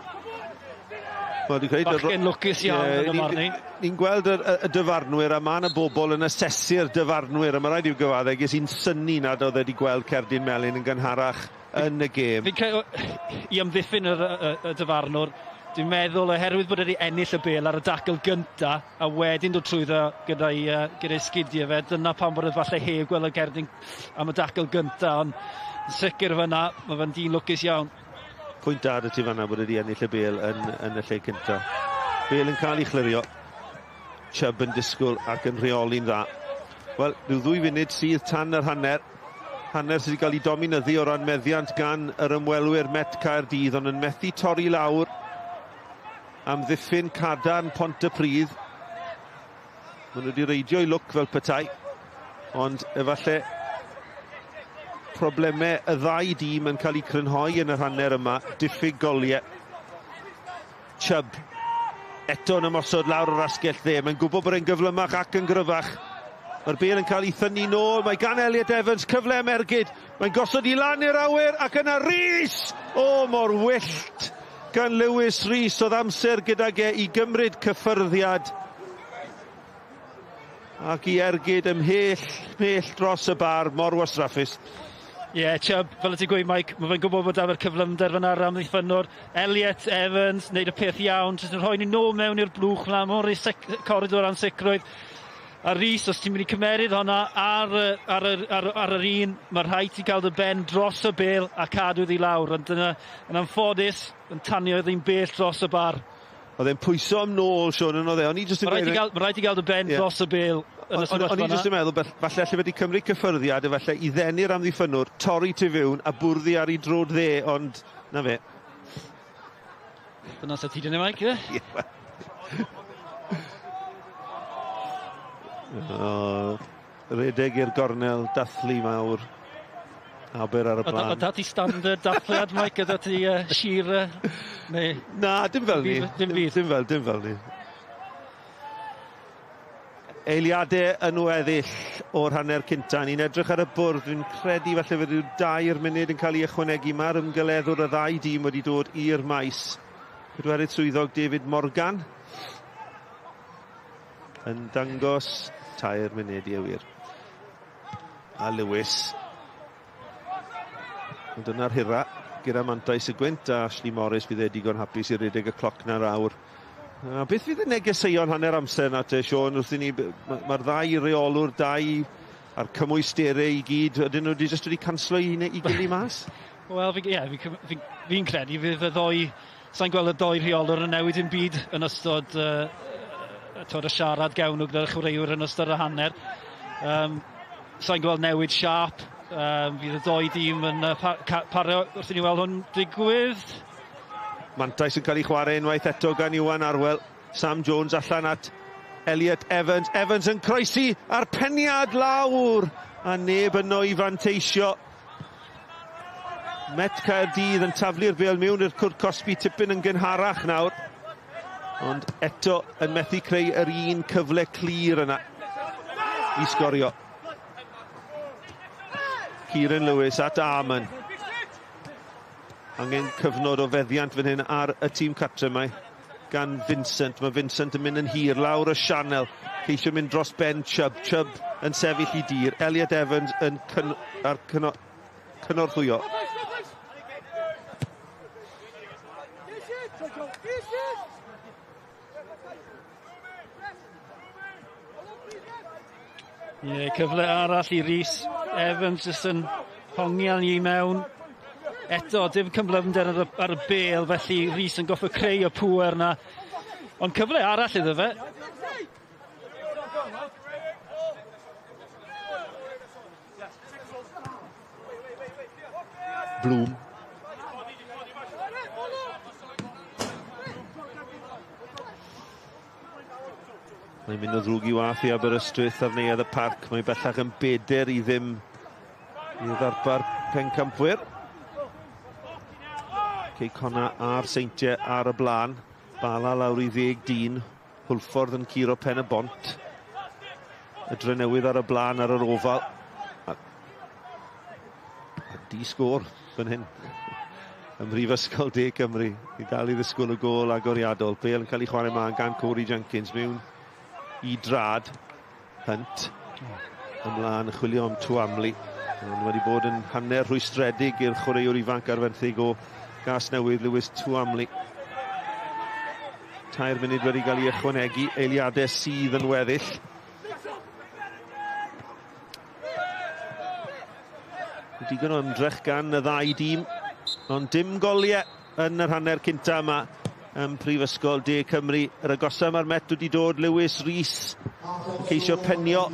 Speaker 3: Bachgen lwcus iawn yn y marn i.
Speaker 2: Ni'n gweld y dyfarnwyr, a mae yna bobl yn asesu'r dyfarnwyr, a mae rhaid i'w gyfaddau, ges i'n synnu nad oedd wedi gweld cerdyn melyn yn gynharach yn y gêm.
Speaker 3: Fi'n credu, i amddiffyn y dyfarnwr, dwi'n meddwl oherwydd bod wedi ennill y bêl ar y dacl gynta, a wedyn dod trwyddo gyda'i sgidiau fe, dyna pam bod e falle heb gweld y gerdyn am y dacl gynta, ond yn sicr fyna, mae fe'n dyn lwcus iawn.
Speaker 2: Pwynt da 'da ti fan'na bod wedi ennill y bêl yn y lle cynta. Bêl yn cael ei chlirio. Chubb yn disgwyl ac yn rheoli'n dda. Wel, rhyw 2 funud sydd tan yr hanner. Hanner sydd wedi cael ei dominyddu o ran meddiant gan yr ymwelwyr Met Caerdydd, ond yn methu torri lawr amddiffyn cadarn Pontypridd. Maen nhw wedi reidio i lwc fel petai, ond efallai problemau y ddau dîm yn cael eu crynhoi yn yr hanner yma. Diffyg goliau. Chubb eto yn ymosod lawr o'r asgell dde. Mae'n gwybod bod e'n gyflymach ac yn gryfach. Mae'r bêl yn cael ei thynnu nôl. Mae gan Elliot Evans cyfle am ergyd. Mae'n gosod i lan i'r awyr ac yna Rhys! O, mor wyllt gan Lewis Rhys. Oedd amser gydag e i gymryd cyffyrddiad ac i ergyd ymhell, mhell dros y bar, mor wastraffus.
Speaker 3: Ie, yeah, Chubb, fel y ti'n gweud, Mike, mae fe'n gwybod bod da'r cyflymder fyna ar amddiffynnwr. Elliot Evans, wneud y peth iawn, jyst yn rhoi ni nôl mewn i'r blwch yna, mor i coridor ansicrwydd. A Rhys, os ti'n mynd i cymeryd hwnna ar yr un, mae rhaid ti gael dy ben dros y bêl a cadw iddi lawr. Ond dyna, yn anffodus, yn tanio iddi'n bell dros y bar.
Speaker 2: Oedd e'n pwyso am nôl, Siôn, yn oedd e. O'n i jyst yn
Speaker 3: gweud... Mae rhaid i gael dy ben dros y bêl.
Speaker 2: O'n i jyst yn meddwl, falle alle wedi cymryd cyffyrddiad, efallai i ddenu'r amddiffynnwr, torri tu fewn a bwrddu ar ei drod dde, ond na fe.
Speaker 3: Dyna sut ti 'di neud, Mike, ie?
Speaker 2: O, redeg i'r gornel, dathlu mawr. Aber ar y blaen.
Speaker 3: O da ti standard dathliad, Mike, gyda ti sir... Neu...
Speaker 2: Na, dim fel ni.
Speaker 3: Dim byd.
Speaker 2: Dim fel ni. Eiliadau yn weddill o'r hanner cynta. Ni'n edrych ar y bwrdd, dwi'n credu falle fydd rhyw 2 munud yn cael ei ychwanegu. Mae'r ymgeleddwr y ddau dîm wedi dod i'r maes. Pedwerydd swyddog David Morgan yn dangos 3 munud i wir. A Lewis. Ond dyna'r hira gyda mantais y gwynt, a Ashley Morris fydd e digon hapus i redeg y cloc na'r awr. A beth fydd y negeseuon hanner amser na te, Siôn, wrth i ni, mae'r ddau reolwr, dau a'r cymwysterau i gyd, ydyn nhw wedi jyst wedi canslo i gilydd mas?
Speaker 3: Wel, fi'n credu fydd y ddoi, sa'n gweld y ddoi rheolwr yn newid yn byd yn ystod y siarad gawn nhw gyda'r chwaraewyr yn ystod y hanner. Sa'n gweld newid siâp. Fydd y ddoi dîm yn pario wrth i ni weld hwn digwydd.
Speaker 2: Mantais yn cael ei chwarae unwaith eto gan Iwan Arwel. Sam Jones allan at Elliot Evans. Evans yn croesi a'r peniad lawr. A neb yno i fanteisio. Met Caerdydd yn taflu'r bêl mewn i'r cwrt cosbi tipyn yn gynharach nawr. Ond eto yn methu creu yr un cyfle clir yna i sgorio. Kieran Lewis at Arman. Angen cyfnod o feddiant fan hyn ar y tîm cartre mae gan Vincent. Mae Vincent yn mynd yn hir lawr y sianel. Ceisio mynd dros ben Chubb. Chubb yn sefyll i dir. Elliot Evans yn cynorthwyo.
Speaker 3: Ie, cyfle arall i Rhys Evans jyst yn hongian i mewn. Eto, dim cyflymder ar y bêl, felly Rhys yn goffo creu y pŵer na. Ond cyfle arall iddo fe.
Speaker 2: Bloom. Mae'n mynd o ddrwg i wath i Aberystwyth ar neuadd y parc. Mae bellach yn 4-0 i ddarpar pencampwyr. Cei Connah a'r Seintiau ar y blaen. Bala lawr i 10 dyn. Hwlffordd yn curo pen y bont. Y Drenewydd ar y blaen ar yr ofal. A di sgôr fan hyn. Ym Mhrifysgol De Cymru. I dal i ddisgwyl y gôl agoriadol. Bale yn cael ei chwarae mlaen gan Corey Jenkins mewn i drad. Hunt ymlaen yn chwilio am Tuamli. Ond wedi bod yn hanner rhwystredig i'r chwaraewr ifanc ar fenthyg o Gasnewydd, Lewis Tuamli. 3 munud wedi cael ei ychwanegu, eiliadau sydd yn weddill. Digon o ymdrech gan y ddau dîm, ond dim goliau yn yr hanner cynta yma ym Mhrifysgol De Cymru. Yr agosa mae'r Met wedi dod, Lewis Rees yn ceisio penio,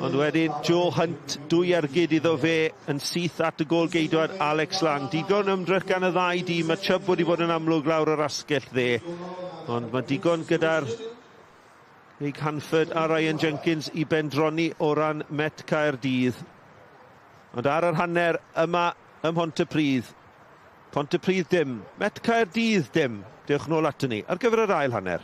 Speaker 2: ond wedyn Joe Hunt, 2 ergyd iddo fe yn syth at y gôl geidwad Alex Lang. Digon ymdrech gan y ddau dîm, mae Chubb wedi bod yn amlwg lawr yr asgell dde, ond mae digon gyda'r Nick Hanford a Ryan Jenkins i bendroni o ran Met Caerdydd. Ond ar yr hanner yma ym Mhontypridd, Pontypridd dim, Met Caerdydd dim. Dewch nôl aton ni ar gyfer yr ail hanner.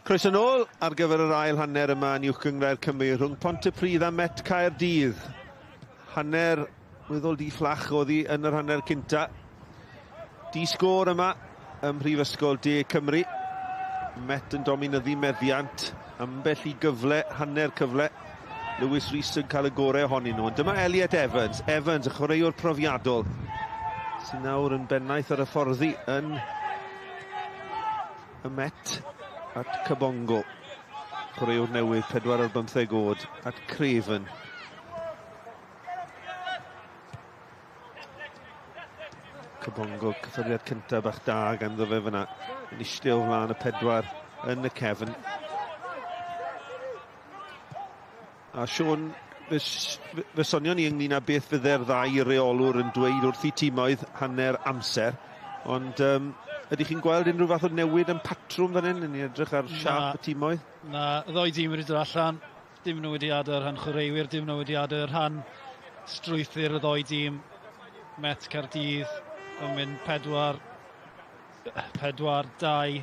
Speaker 2: Croeso nôl ar gyfer yr ail hanner yma yn Uwch Gynghrair Cymru rhwng Pontypridd a Met Caerdydd. Hanner weddol di fflach oedd hi yn yr hanner cynta. Di sgôr yma ym Mhrifysgol De Cymru. Met yn dominyddu meddiant, ambell i gyfle, hanner cyfle. Lewis Rees yn cael y gorau ohonyn nhw. Ond dyma Elliot Evans. Evans, y chwaraewr profiadol, sy'n nawr yn bennaeth ar y fforddi yn y Met at Kabongo. Chwaraewr newydd, 4 ar 15 oed, at Craven. Kabongo, cyffyrddiad cyntaf bach da ganddo fe fyna. Yn eistedd o flaen y pedwar yn y cefn. A Siôn, fe, fe sonion ni ynglyn â beth fydde'r ddau reolwr yn dweud wrth i timoedd hanner amser, ond ydych chi'n gweld unrhyw fath o newid yn patrwm fan hyn? Yn edrych ar siâp y timoedd?
Speaker 3: Na, y ddoi dîm wedi dod allan, dim newidiadau ar rhan chwaraewyr, dim newidiadau ar rhan strwythur y ddoi dîm. Met Caerdydd yn mynd 4, 4, 2,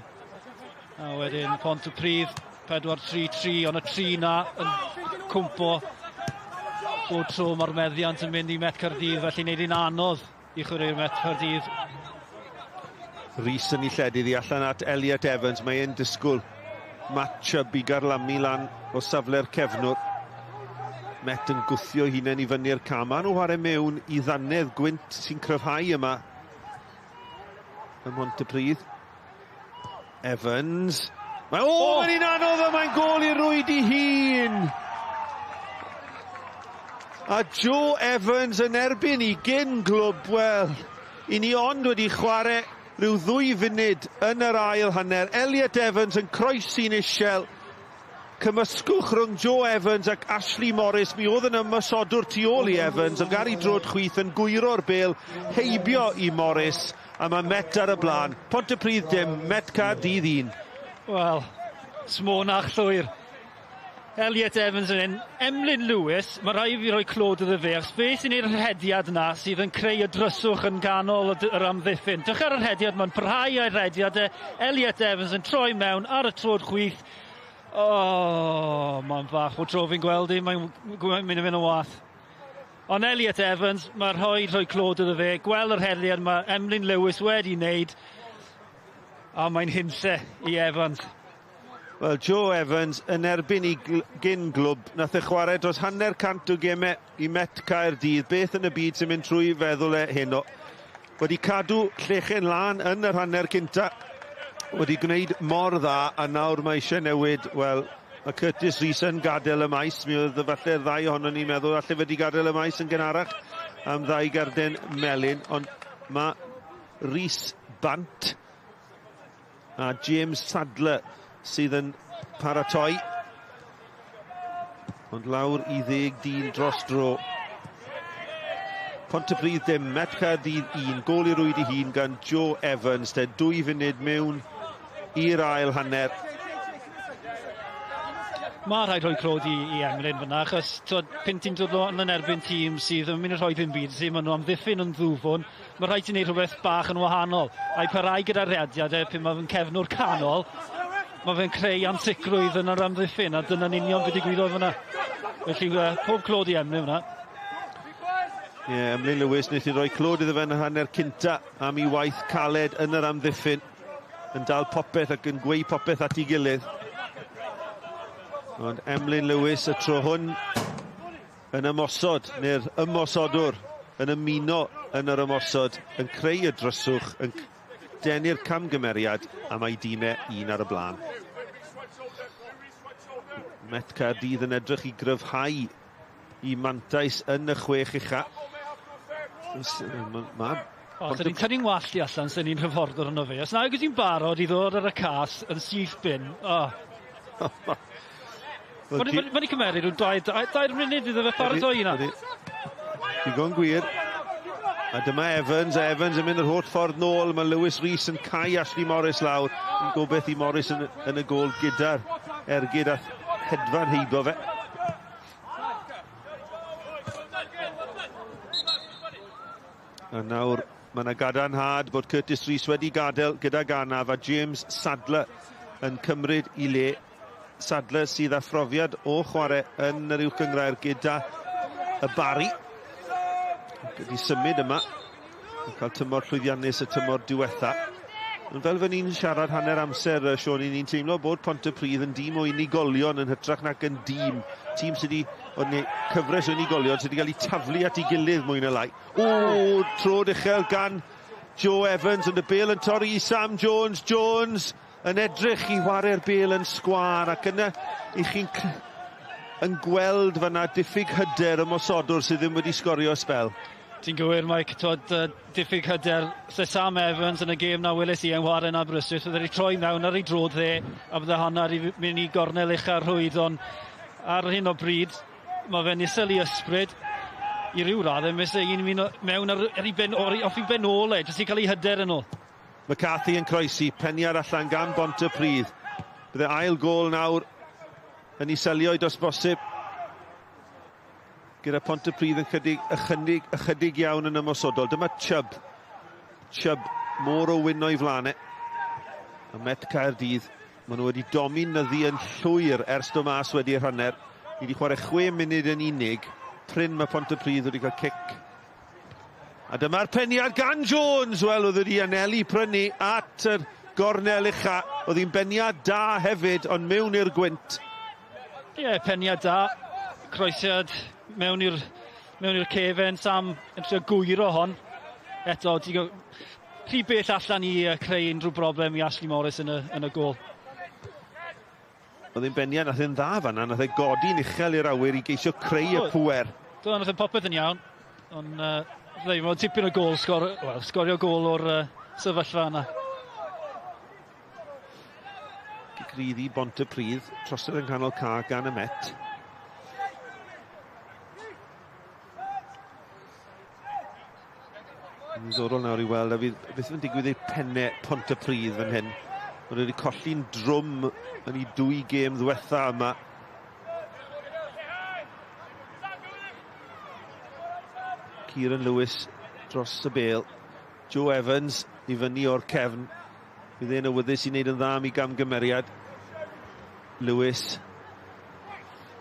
Speaker 3: a wedyn Pontypridd 4-3-3, ond y tri na yn cwmpo bob tro mae'r meddiant yn mynd i Met Caerdydd, felly wneud hi'n anodd i chwaraewyr Met Caerdydd.
Speaker 2: Rhys yn ei lledu ddi allan at Elliot Evans, mae e'n disgwyl match-up i garlamu lan o safle'r cefnwr. Met yn gwthio hunain i fyny'r cam. Maen nhw chwarae mewn i ddannedd gwynt sy'n cryfhau yma ym Mhontypridd. Evans. Mae, o, oh! Mae'n un anodd a mae'n gôl i rwyd i hun. A Joe Evans yn erbyn i gyn glwb, wel, i ni ond wedi chwarae rhyw 2 funud yn yr ail hanner. Elliot Evans yn croesi'n isiel. Cymysgwch rhwng Joe Evans ac Ashley Morris. Mi oedd yn ymosodwr tu ôl i Evans, ond ar ei droed chwith yn gwyro'r bêl heibio i Morris, a mae Met ar y blaen. Pontypridd dim, Met Caerdydd 1.
Speaker 3: Wel, smonach llwyr. Elliot Evans yn un. Emlyn Lewis, mae rhaid i fi roi clod iddo fe, achos fe sy'n neud y rhediad yna sydd yn creu y dryswch yn ganol yr amddiffyn. Dych ar y rhediad, mae'n parhau â'i rhediad e. Elliot Evans yn troi mewn ar y troed chwith. O, oh, mae'n fach o tro fi'n gweld i, mae'n mynd i fynd yn wath. Ond Elliot Evans, mae rhoi clod iddo fe, gweld yr rhediad mae Emlyn Lewis wedi wneud, a mae'n hunlle i Evans.
Speaker 2: Wel, Joe Evans yn erbyn i gyn glwb, nath e chwarae dros 150 o gemau i Met Caerdydd. Beth yn y byd sy'n mynd trwy feddwl e heno? Wedi cadw llechen lan yn yr hanner cynta, wedi gwneud mor dda, a nawr mae eisiau newid. Wel, mae Curtis Rees yn gadael y maes. Mi oedd falle'r ddau ohonon ni'n meddwl alle wedi gadael y maes yn gynharach am ddau garden melyn, ond mae Rees bant a James Sadler sydd yn paratoi, ond lawr i 10 dyn dros dro. Pontypridd dim, Met Caerdydd 1, gôl i rwyd i hun gan Joe Evans, te 2 funud mewn i'r ail hanner.
Speaker 3: Mae rhaid rhoi clod i Emlyn fyna, achos pyn ti'n dod yn erbyn tîm sydd yn mynd i rhoi ddim byd, sydd maen nhw amddiffyn yn ddwfwn, mae rhaid ti'n neud rhywbeth bach yn wahanol. A'i parhau gyda'r rhediad e, pyn mae fe'n cefnwr canol, mae fe'n creu ansicrwydd yn yr amddiffyn, a dyna'n union beth digwyddodd fyna. Felly, pob clod i Emlyn fyna.
Speaker 2: Ie, yeah, Emlyn Lewis, wnes i roi clod iddo fe yn y hanner cynta am ei waith caled yn yr amddiffyn, yn dal popeth ac yn gweu popeth at ei gilydd. Ond Emlyn Lewis y tro hwn yn ymosod, neu'r ymosodwr yn ymuno yn yr ymosod, yn creu y dryswch, yn denu'r camgymeriad, a mae dîmau un ar y blaen. Met Caerdydd yn edrych i gryfhau i mantais yn y 6 ucha.
Speaker 3: O, sy'n ni'n tynnu'n wallt i allan, sy'n ni'n hyfforddwr yno fe. Os nag ydych chi'n barod i ddod ar y cas yn syth bin, o. Mae'n wedi cymeru rhyw 2 munud iddo fe paratoi yna.
Speaker 2: Digon gwir. A dyma Evans, a Evans yn mynd yr holl ffordd nôl. Mae Lewis Rees yn cau Ashley Morris lawr. Yn gobeith i Morris yn y gôl gyda'r ergyd a hedfan heibo fe. A nawr mae yna gadarnhad bod Curtis Rees wedi gadael gyda ganaf, a James Sadler yn cymryd i le. Sadler sydd â phrofiad o chwarae yn yr uwch gynghrair gyda y Barri. Wedi symud yma, yn cael tymor llwyddiannus y tymor diwetha. Ond fel fy ni'n siarad hanner amser, Siôn, ni'n teimlo bod Pontypridd yn dîm o unigolion yn hytrach nac yn dîm. Tîm sydd wedi, neu cyfres o unigolion sydd wedi cael eu taflu at ei gilydd mwy na lai. O, trod uchel gan Joe Evans, ond y bêl yn torri i Sam Jones. Jones yn edrych i ware'r bêl yn sgwâr, ac yna i chi'n yn gweld fyna diffyg hyder ymosodwr sydd ddim wedi sgorio sbel.
Speaker 3: Ti'n gywir, Mike, twod, diffyg hyder. Se Sam Evans yn y gêm na weles i yn chwarae yn Aberystwyth, oedd wedi troi mewn ar ei droed dde, a bydde hanner i mynd i gornel ucha'r rhwyd, ond ar hyn o bryd, mae fe'n isel i ysbryd i ryw raddau, mae un mynd mewn ar ei ben, off ei ben ôl e, jyst i cael ei hyder yn ôl.
Speaker 2: McCarthy yn croesi, peniad allan gan Bontypridd. Bydde ail gôl nawr yn iselioed os bosib. Gyda Pontypridd yn ychydig iawn yn ymosodol. Dyma Chubb. Chubb, môr o wyn o'i flaen e. A Met Caerdydd, maen nhw wedi dominyddu yn llwyr ers dod mas wedi'r hanner. Ni wedi chwarae 6 munud yn unig. Prin mae Pontypridd wedi cael cic. A dyma'r peniad gan Jones. Wel, oedd wedi anelu prynu at yr gornel ucha. Oedd hi'n beniad da hefyd, ond mewn i'r gwynt.
Speaker 3: Ie, yeah, peniad da. Croesiad mewn i'r cefen. Sam yn trio gwyro hon. Eto, rhy bell allan i creu unrhyw broblem i Ashley Morris yn y gôl.
Speaker 2: Oedd hi'n beniad, nath e'n dda fan'na, nath e godi'n uchel i'r awyr i geisio creu y pŵer.
Speaker 3: Do, nath e popeth yn iawn. Ond mae'n tipyn o gôl, sgorio gôl o'r sefyllfa yna.
Speaker 2: Gic rydd i Bontypridd, trosodd yn canol ca gan y Met. Yn ddiddorol nawr i weld a fydd beth yn digwydd i'r pennau Pontypridd fan hyn. Maen nhw wedi colli'n drwm yn eu 2 gêm ddiwetha yma. Kieran Lewis dros y bêl. Joe Evans i fyny o'r cefn. Bydd e'n awyddus i wneud yn dda am ei gamgymeriad. Lewis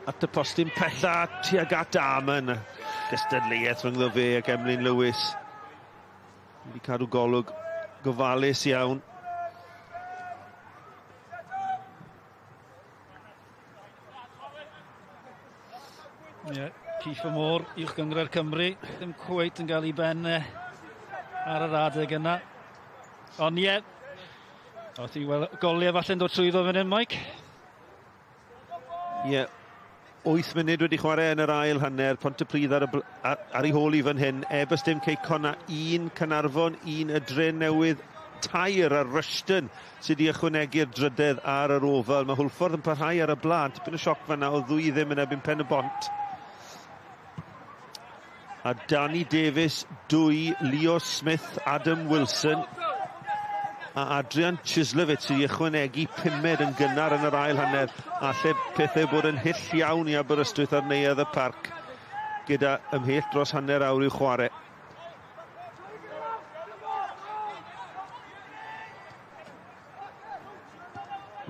Speaker 2: at y postyn pella tuag at Amon. Gystadleuaeth rhyngddo fe ac Emlyn Lewis. Wedi cadw golwg gofalus iawn.
Speaker 3: Ie, Keith Moore, uwch gynghrair Cymru, ddim cweit yn cael ei ben ar yr adeg yna. Ond ie, o ti weld goliau falle'n dod trwyddo fan hyn, Mike?
Speaker 2: Ie, 8 munud wedi chwarae yn yr ail hanner, Pontypridd ar ei hôl i fan hyn. Ebys dim Cei Connah, 1 Caernarfon, 1 y Drenewydd, 3 ar Rushton sydd wedi ychwanegu'r drydedd ar yr Ofal. Mae Hwlffordd yn parhau ar y blaen. Tipyn o sioc fan'na o 2-0 yn erbyn Pen y Bont. A Danny Davies, 2, Leo Smith, Adam Wilson a Adrian Chislovich sydd wedi ychwanegu 5 yn gynnar yn yr ail hanner. A lle pethau bod yn hyll iawn i Aberystwyth ar Neuadd y Parc gyda ymhell dros hanner awr i'w chwarae.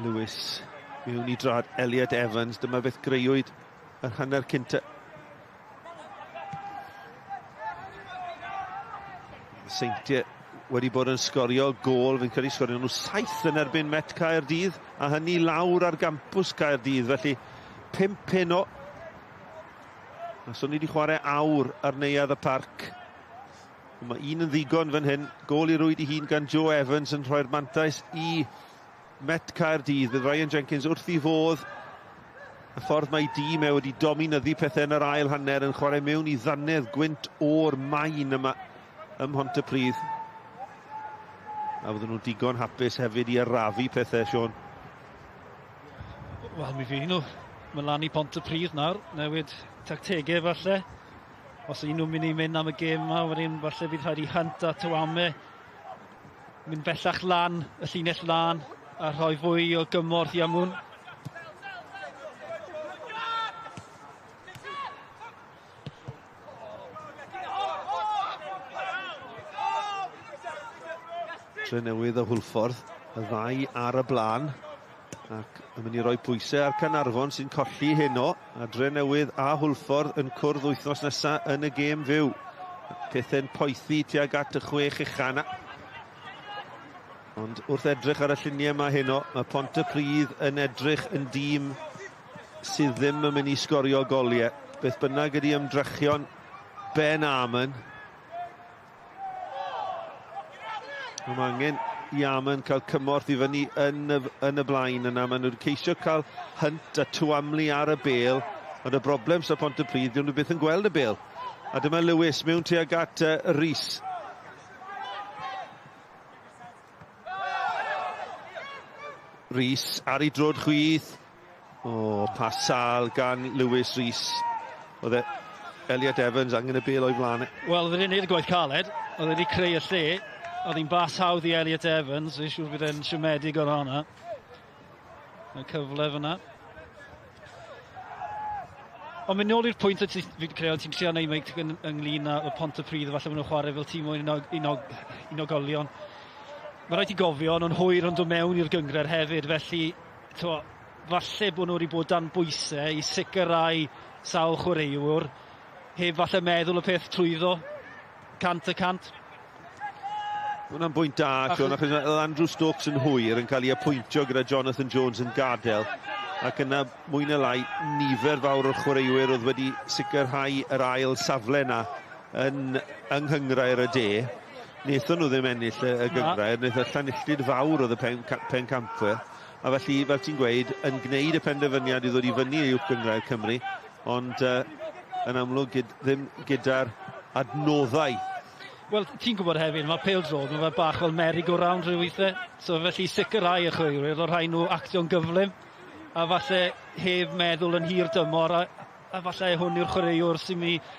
Speaker 2: Lewis mewn i drad Elliot Evans. Dyma beth greuwyd yr hanner cynta. Seintiau wedi bod yn sgorio gôl, fi'n credu sgorio nhw 7 yn erbyn Met Caerdydd, a hynny lawr ar gampws Caerdydd, felly 5 heno. A so ni wedi chwarae awr ar Neuadd y Parc. Mae un yn ddigon fan hyn, gôl i rwyd i hun gan Joe Evans yn rhoi'r mantais i Met Caerdydd. Bydd Ryan Jenkins wrth i fodd. Y ffordd mae dîm e wedi dominyddu pethau yn yr ail hanner yn chwarae mewn i ddannedd gwynt o'r maen yma ym Mhontypridd. A fydden nhw'n digon hapus hefyd i arafu pethau, Siôn.
Speaker 3: Wel, mi fydd nhw. Mae lan i Pontypridd nawr, newid tactegau falle. Os ydyn nhw'n mynd i mynd am y gêm yma, wedyn falle bydd rhaid i Hunt a Tywame mynd bellach lan, y llinell lan, a rhoi fwy o gymorth i Amwn.
Speaker 2: Drenewydd a Hwlffordd, y ddau ar y blaen. Ac yn mynd i roi pwysau ar Caernarfon sy'n colli heno. A Drenewydd a Hwlffordd yn cwrdd wythnos nesaf yn y gêm fyw. Pethau'n poethi tuag at y 6 ucha yna. Ond wrth edrych ar y lluniau yma heno, mae Pontypridd yn edrych yn dîm sydd ddim yn mynd i sgorio goliau. Beth bynnag ydy ymdrechion Ben Armon. Mae angen i Armon cael cymorth i fyny yn y blaen yna. Maen nhw'n ceisio cael Hunt a Twamley ar y bêl, ond y broblem sy'n Pontypridd, dyn nhw byth yn gweld y bêl. A dyma Lewis mewn tuag at Rhys. Rhys ar ei drod chwith. O, pas sal gan Lewis Rhys. Oedd e Elliot Evans angen y bêl o'i flaen.
Speaker 3: Wel, oedd e'n neud y gwaith caled. Oedd wedi creu y lle. Oedd hi'n bas hawdd i Elliot Evans. Fi'n siŵr bydd e'n siomedig o'r honna. Mae cyfle fyna. Ond mynd nôl i'r pwynt y fi'n credu, ti'n trio neud, Mike, ynglyn â Pontypridd, falle maen nhw'n chwarae fel tîm o unigolion. Mae rhaid i gofio, nhw'n hwyr yn dod mewn i'r gynghrair hefyd, felly falle bod nhw wedi bod dan bwysau i sicrhau sawl chwaraewr, heb falle meddwl y peth trwyddo 100%.
Speaker 2: Hwna'n bwynt da, John, achos oedd Andrew Stokes yn hwyr yn cael ei apwyntio gyda Jonathan Jones yn gadael, ac yna mwy na lai nifer fawr o'r chwaraewyr oedd wedi sicrhau yr ail safle yna yng Nghynghrair y De. Wnaethon nhw ddim ennill y gynghrair, wnaeth y Llanilltud fawr oedd y pencampwyr, a felly, fel ti'n gweud, yn gwneud y penderfyniad i ddod i fyny i Uwch Gynghrair Cymru, ond yn amlwg ddim gyda'r adnoddau.
Speaker 3: Wel, ti'n gwybod hefyd, mae pêl-droed, mae fe bach fel merry-go-round rhyw weithiau. So felly sicrhau y chwaraewyr, oedd rhaid nhw actio'n gyflym, a falle heb meddwl yn hir dymor, a falle hwn yw'r chwaraewr sy'n mynd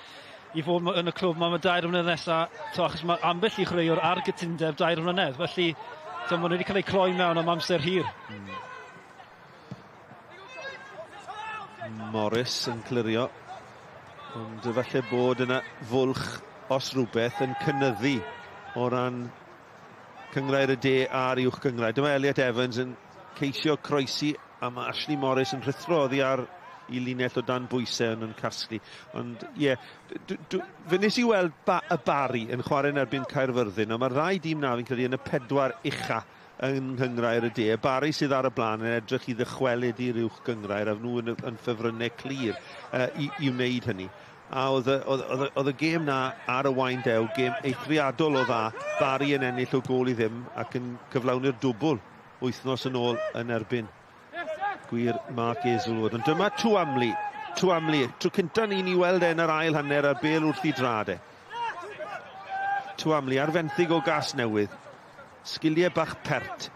Speaker 3: i fod yn y clwb yma am y 2 mlynedd nesaf, achos mae ambell i chwaraewr ar gytundeb 2 mlynedd, felly maen nhw wedi cael eu cloi mewn am amser hir.
Speaker 2: Morris yn clirio, ond falle bod yna fwlch os rhywbeth yn cynyddu o ran Cynghrair y De a'r Uwch Gynghrair. Dyma Elliot Evans yn ceisio croesi, a mae Ashley Morris yn rhuthro oddi ar i linell o dan bwysau yn casglu. Ond ie, fe nes i weld y Barry yn chwarae yn erbyn Caerfyrddin, a mae'r ddau dîm na fi'n credu yn y 4 ucha yng Nghynghrair y De. Y Barry sydd ar y blaen yn edrych i ddychwelyd i'r Uwch Gynghrair, a nhw yn ffefrynnau clir i wneud hynny. A oedd y gêm na ar y Waun Dew, gêm eithriadol o dda. Barry yn ennill o gôl i ddim ac yn cyflawni'r dwbl wythnos yn ôl yn erbyn gwir Mark Hazelwood. Ond dyma Twamley, tro cynta ni'n ei weld e yn yr ail hanner a'r bêl wrth i drad e. Twamley ar fenthyg o Gasnewydd. Sgiliau bach pert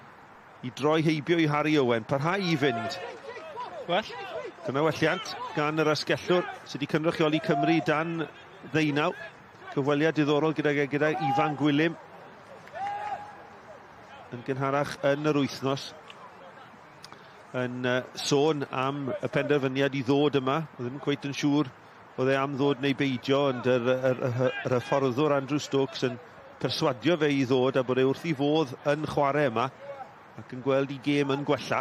Speaker 2: i droi heibio i Harry Owen, parhau i fynd.
Speaker 3: Well.
Speaker 2: Dyna welliant gan yr asgellwr sydd wedi cynrychioli Cymru dan 19. Cyfweliad diddorol gyda Ifan Gwilym yn gynharach yn yr wythnos yn sôn am y penderfyniad i ddod yma. Oedd ddim cweit yn siŵr oedd e am ddod neu beidio, ond yr hyfforddwr Andrew Stokes yn perswadio fe i ddod a bod e wrth ei fodd yn chwarae yma ac yn gweld ei gêm yn gwella.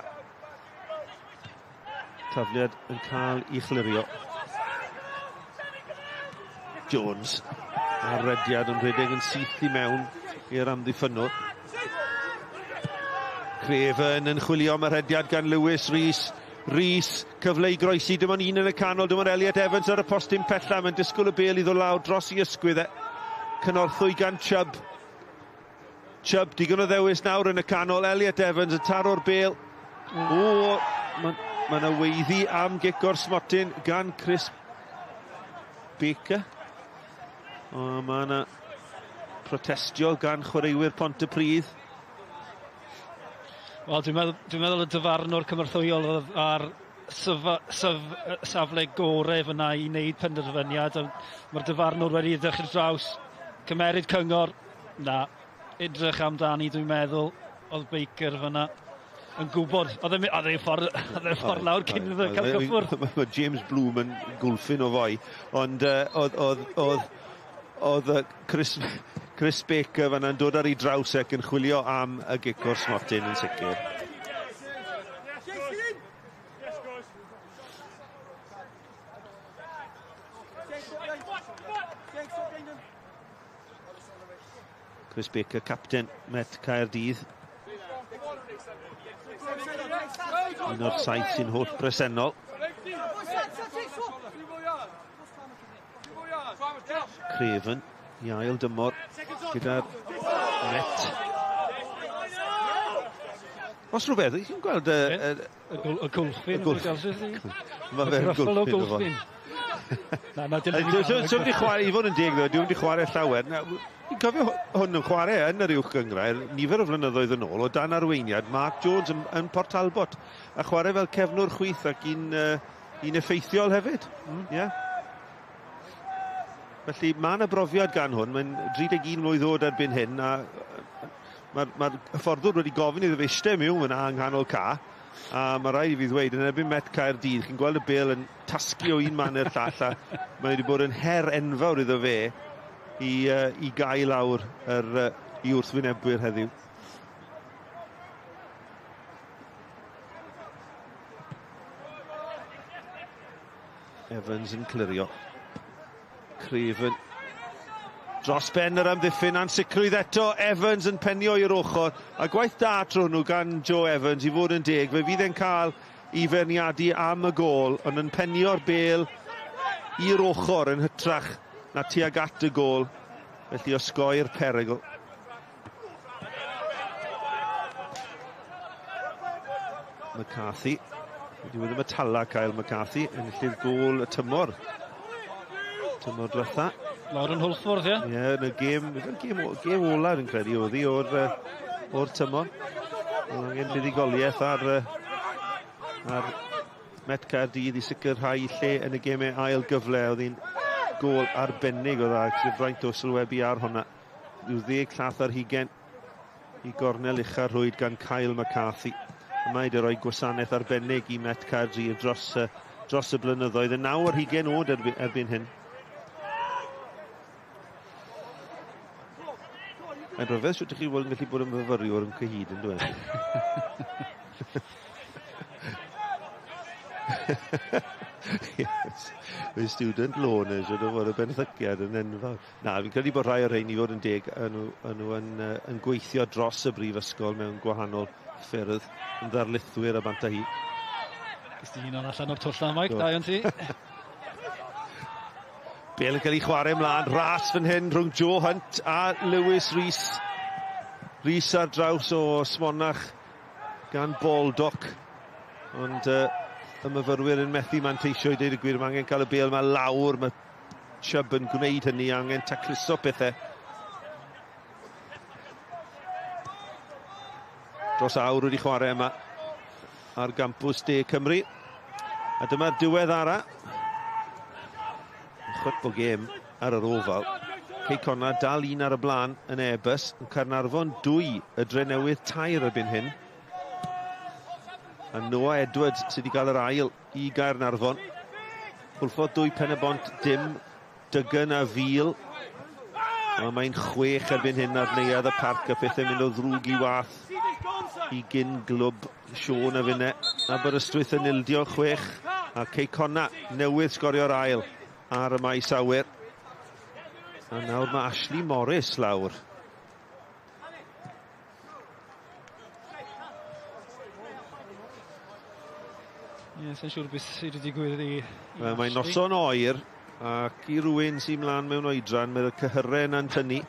Speaker 2: Tafliad yn cael ei chlirio. Jones a'r rediad yn rhedeg yn syth i mewn i'r amddiffynnwr. Craven yn chwilio am y rhediad gan Lewis Rhys. Rhys, cyfle i groesi, dim ond un yn y canol, dim ond Elliot Evans ar y postyn pella, mae'n disgwyl y bêl i ddod lawr dros i ysgwydd e. Cynorthwy gan Chubb. Chubb, digon o ddewis nawr yn y canol, Elliot Evans yn taro'r bêl. O, mae yna weiddi am gic o'r smotyn gan Chris Baker. O, mae yna protestio gan chwaraewyr Pontypridd.
Speaker 3: Wel, dwi'n meddwl y dyfarnwr cynorthwyol oedd ar safle gorau fyna i wneud penderfyniad. Mae'r dyfarnwr wedi edrych ar draws, cymeryd cyngor. Na, edrych amdani, dwi'n meddwl, oedd Baker fyna yn gwybod. Oedd e'n ffordd lawr cyn iddo cael cyffwrdd.
Speaker 2: Mae James Bloom yn gwlffyn o foi, ond oedd Chris Baker fanna'n dod ar ei draws ac yn chwilio am y gic o'r smotyn yn sicr. Chris Baker, capten Met Caerdydd. Un o'r 7 sy'n holl bresennol. Craven i ail dymor gyda'r Met. Os rhywbeth, chi'n gweld
Speaker 3: y gwlffin?
Speaker 2: Mae fe'n gwlffin.
Speaker 3: Na, na, dim
Speaker 2: wedi chwarae, i fod yn deg ddo, dwi'n wedi chwarae llawer. Fi'n cofio hwn yn chwarae yn yr uwch gynghrair nifer o flynyddoedd yn ôl o dan arweiniad Mark Jones yn Port Talbot, a chwarae fel cefnwr chwith ac un effeithiol hefyd. Yeah. Felly mae yna brofiad gan hwn, mae'n 31 mlwydd oed erbyn hyn, a mae'r hyfforddwr wedi gofyn iddo fe eistedd mewn fyna yng nghanol ca, a mae rhaid i fi ddweud, yn erbyn Met Caerdydd, chi'n gweld y bêl yn tasgu o un man i'r llall, a mae wedi bod yn her enfawr iddo fe i gael lawr i wrthwynebwyr heddiw. Evans yn clirio. Craven dros ben yr amddiffyn, ansicrwydd eto, Evans yn penio i'r ochr, a gwaith da tro nhw gan Joe Evans i fod yn deg, fe fydd e'n cael i feirniadu am y gôl, ond yn penio'r bêl i'r ochr yn hytrach na tuag at y gôl, felly osgoi'r perygl. McCarthy, wedi ddim y tala Kyle McCarthy, enillydd gôl y tymor. Tymor diwetha.
Speaker 3: Lawr yn Hwlffordd, ie?
Speaker 2: Ie, yn y gêm ola, fi'n credu, oedd hi o'r tymor. Oedd angen buddugoliaeth ar Met Caerdydd i sicrhau lle yn y gemau ail gyfle. Oedd hi'n gôl arbennig o dda, fraint o sylwebu ar hwnna. Rhyw 10 llath ar hugain i gornel ucha'r rhwyd gan Kyle McCarthy. Mae wedi rhoi gwasanaeth arbennig i Met Caerdydd dros y blynyddoedd. Yn 9 ar hugain oed erbyn hyn. Mae'n rhyfedd sut ydych chi yn gallu bod yn myfyriwr yn cyhyd yn dweud. Yes. Mae student loan yn siŵr o fod y benthyciad yn enfawr. Na, fi'n credu bod rhai o'r rhein i fod yn deg yn nhw yn gweithio dros y brifysgol mewn gwahanol ffyrdd, yn ddarlithwyr a bant â hi.
Speaker 3: Gys ti un o'n allan o'r twll na, Mike, da iawn ti.
Speaker 2: Bêl yn cael ei chwarae ymlaen, ras fan hyn rhwng Joe Hunt a Lewis Rees. Rees ar draws o Smonach gan Baldock. Ond y myfyrwyr yn methu manteisio i dweud y gwir. Mae angen cael y bêl yma lawr. Mae Chubb yn gwneud hynny, angen tacluso pethau. Dros awr wedi chwarae yma ar gampws De Cymru. A dyma'r diwedd ara. Chwip o gêm ar yr ofal. Cei Connah dal un ar y blaen yn Airbus. Yn Caernarfon 2, y Drenewydd 3 erbyn hyn. A Noah Edwards sydd wedi cael yr ail i Gaernarfon. Hwlffordd 2, Pen-y-bont dim, Duggan a Fil. A mae'n 6 erbyn hyn ar neuadd y parc a pethau mynd o ddrwg i wath i gyn glwb Siôn a finne. Aberystwyth yn ildio 6 a Cei Connah newydd sgorio'r ail ar y maes awyr. A nawr mae Ashley Morris lawr.
Speaker 3: Ie, sa'n siŵr beth sydd wedi digwydd i
Speaker 2: Mae'n noson oer ac i rywun sy'n mlaen mewn oedran, mae'r cyhyrau yna'n tynnu.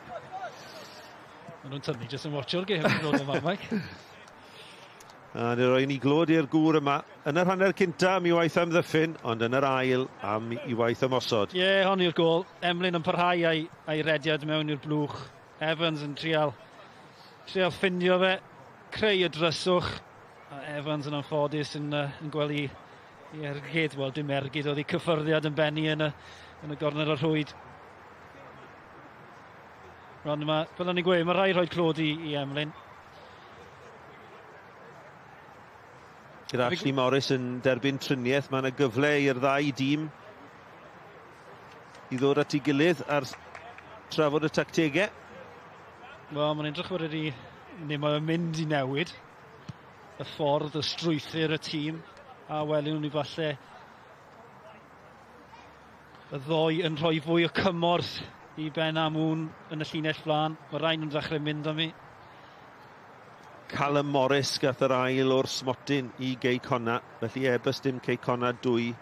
Speaker 3: Maen nhw'n tynnu jyst yn watcho'r gêm yn ôl yma, Mike.
Speaker 2: A ni roi ni glod i'r gŵr yma. Yn yr hanner cynta am i waith amddiffyn, ond yn yr ail am i waith ymosod.
Speaker 3: Ie, yeah, hon yw'r gôl. Emlyn yn parhau a'i rediad mewn i'r blwch. Evans yn trial ffindio fe, creu y dryswch. A Evans yn anffodus yn gweld i ergyd, wel dim ergyd, oedd ei cyffyrddiad yn benni yn y gornel o'r rhwyd. Rhan yma, fel o'n i'n gweud, mae rhaid rhoi clod i Emlyn.
Speaker 2: Gyda Ashley Morris yn derbyn triniaeth, mae yna gyfle i'r ddau dîm i ddod at ei gilydd ar trafod y tactegau.
Speaker 3: Wel, mae'n edrych bod wedi, neu mae'n mynd i newid y ffordd, y strwythur y tîm, a welwn ni falle. Y ddoi yn rhoi fwy o cymorth i Ben Amwn yn y llinell flaen. Mae rhaid nhw'n dechrau mynd am i.
Speaker 2: Callum Morris gath yr ail o'r smotyn i Gei Connah. Felly Airbus dim, Cei Connah 2,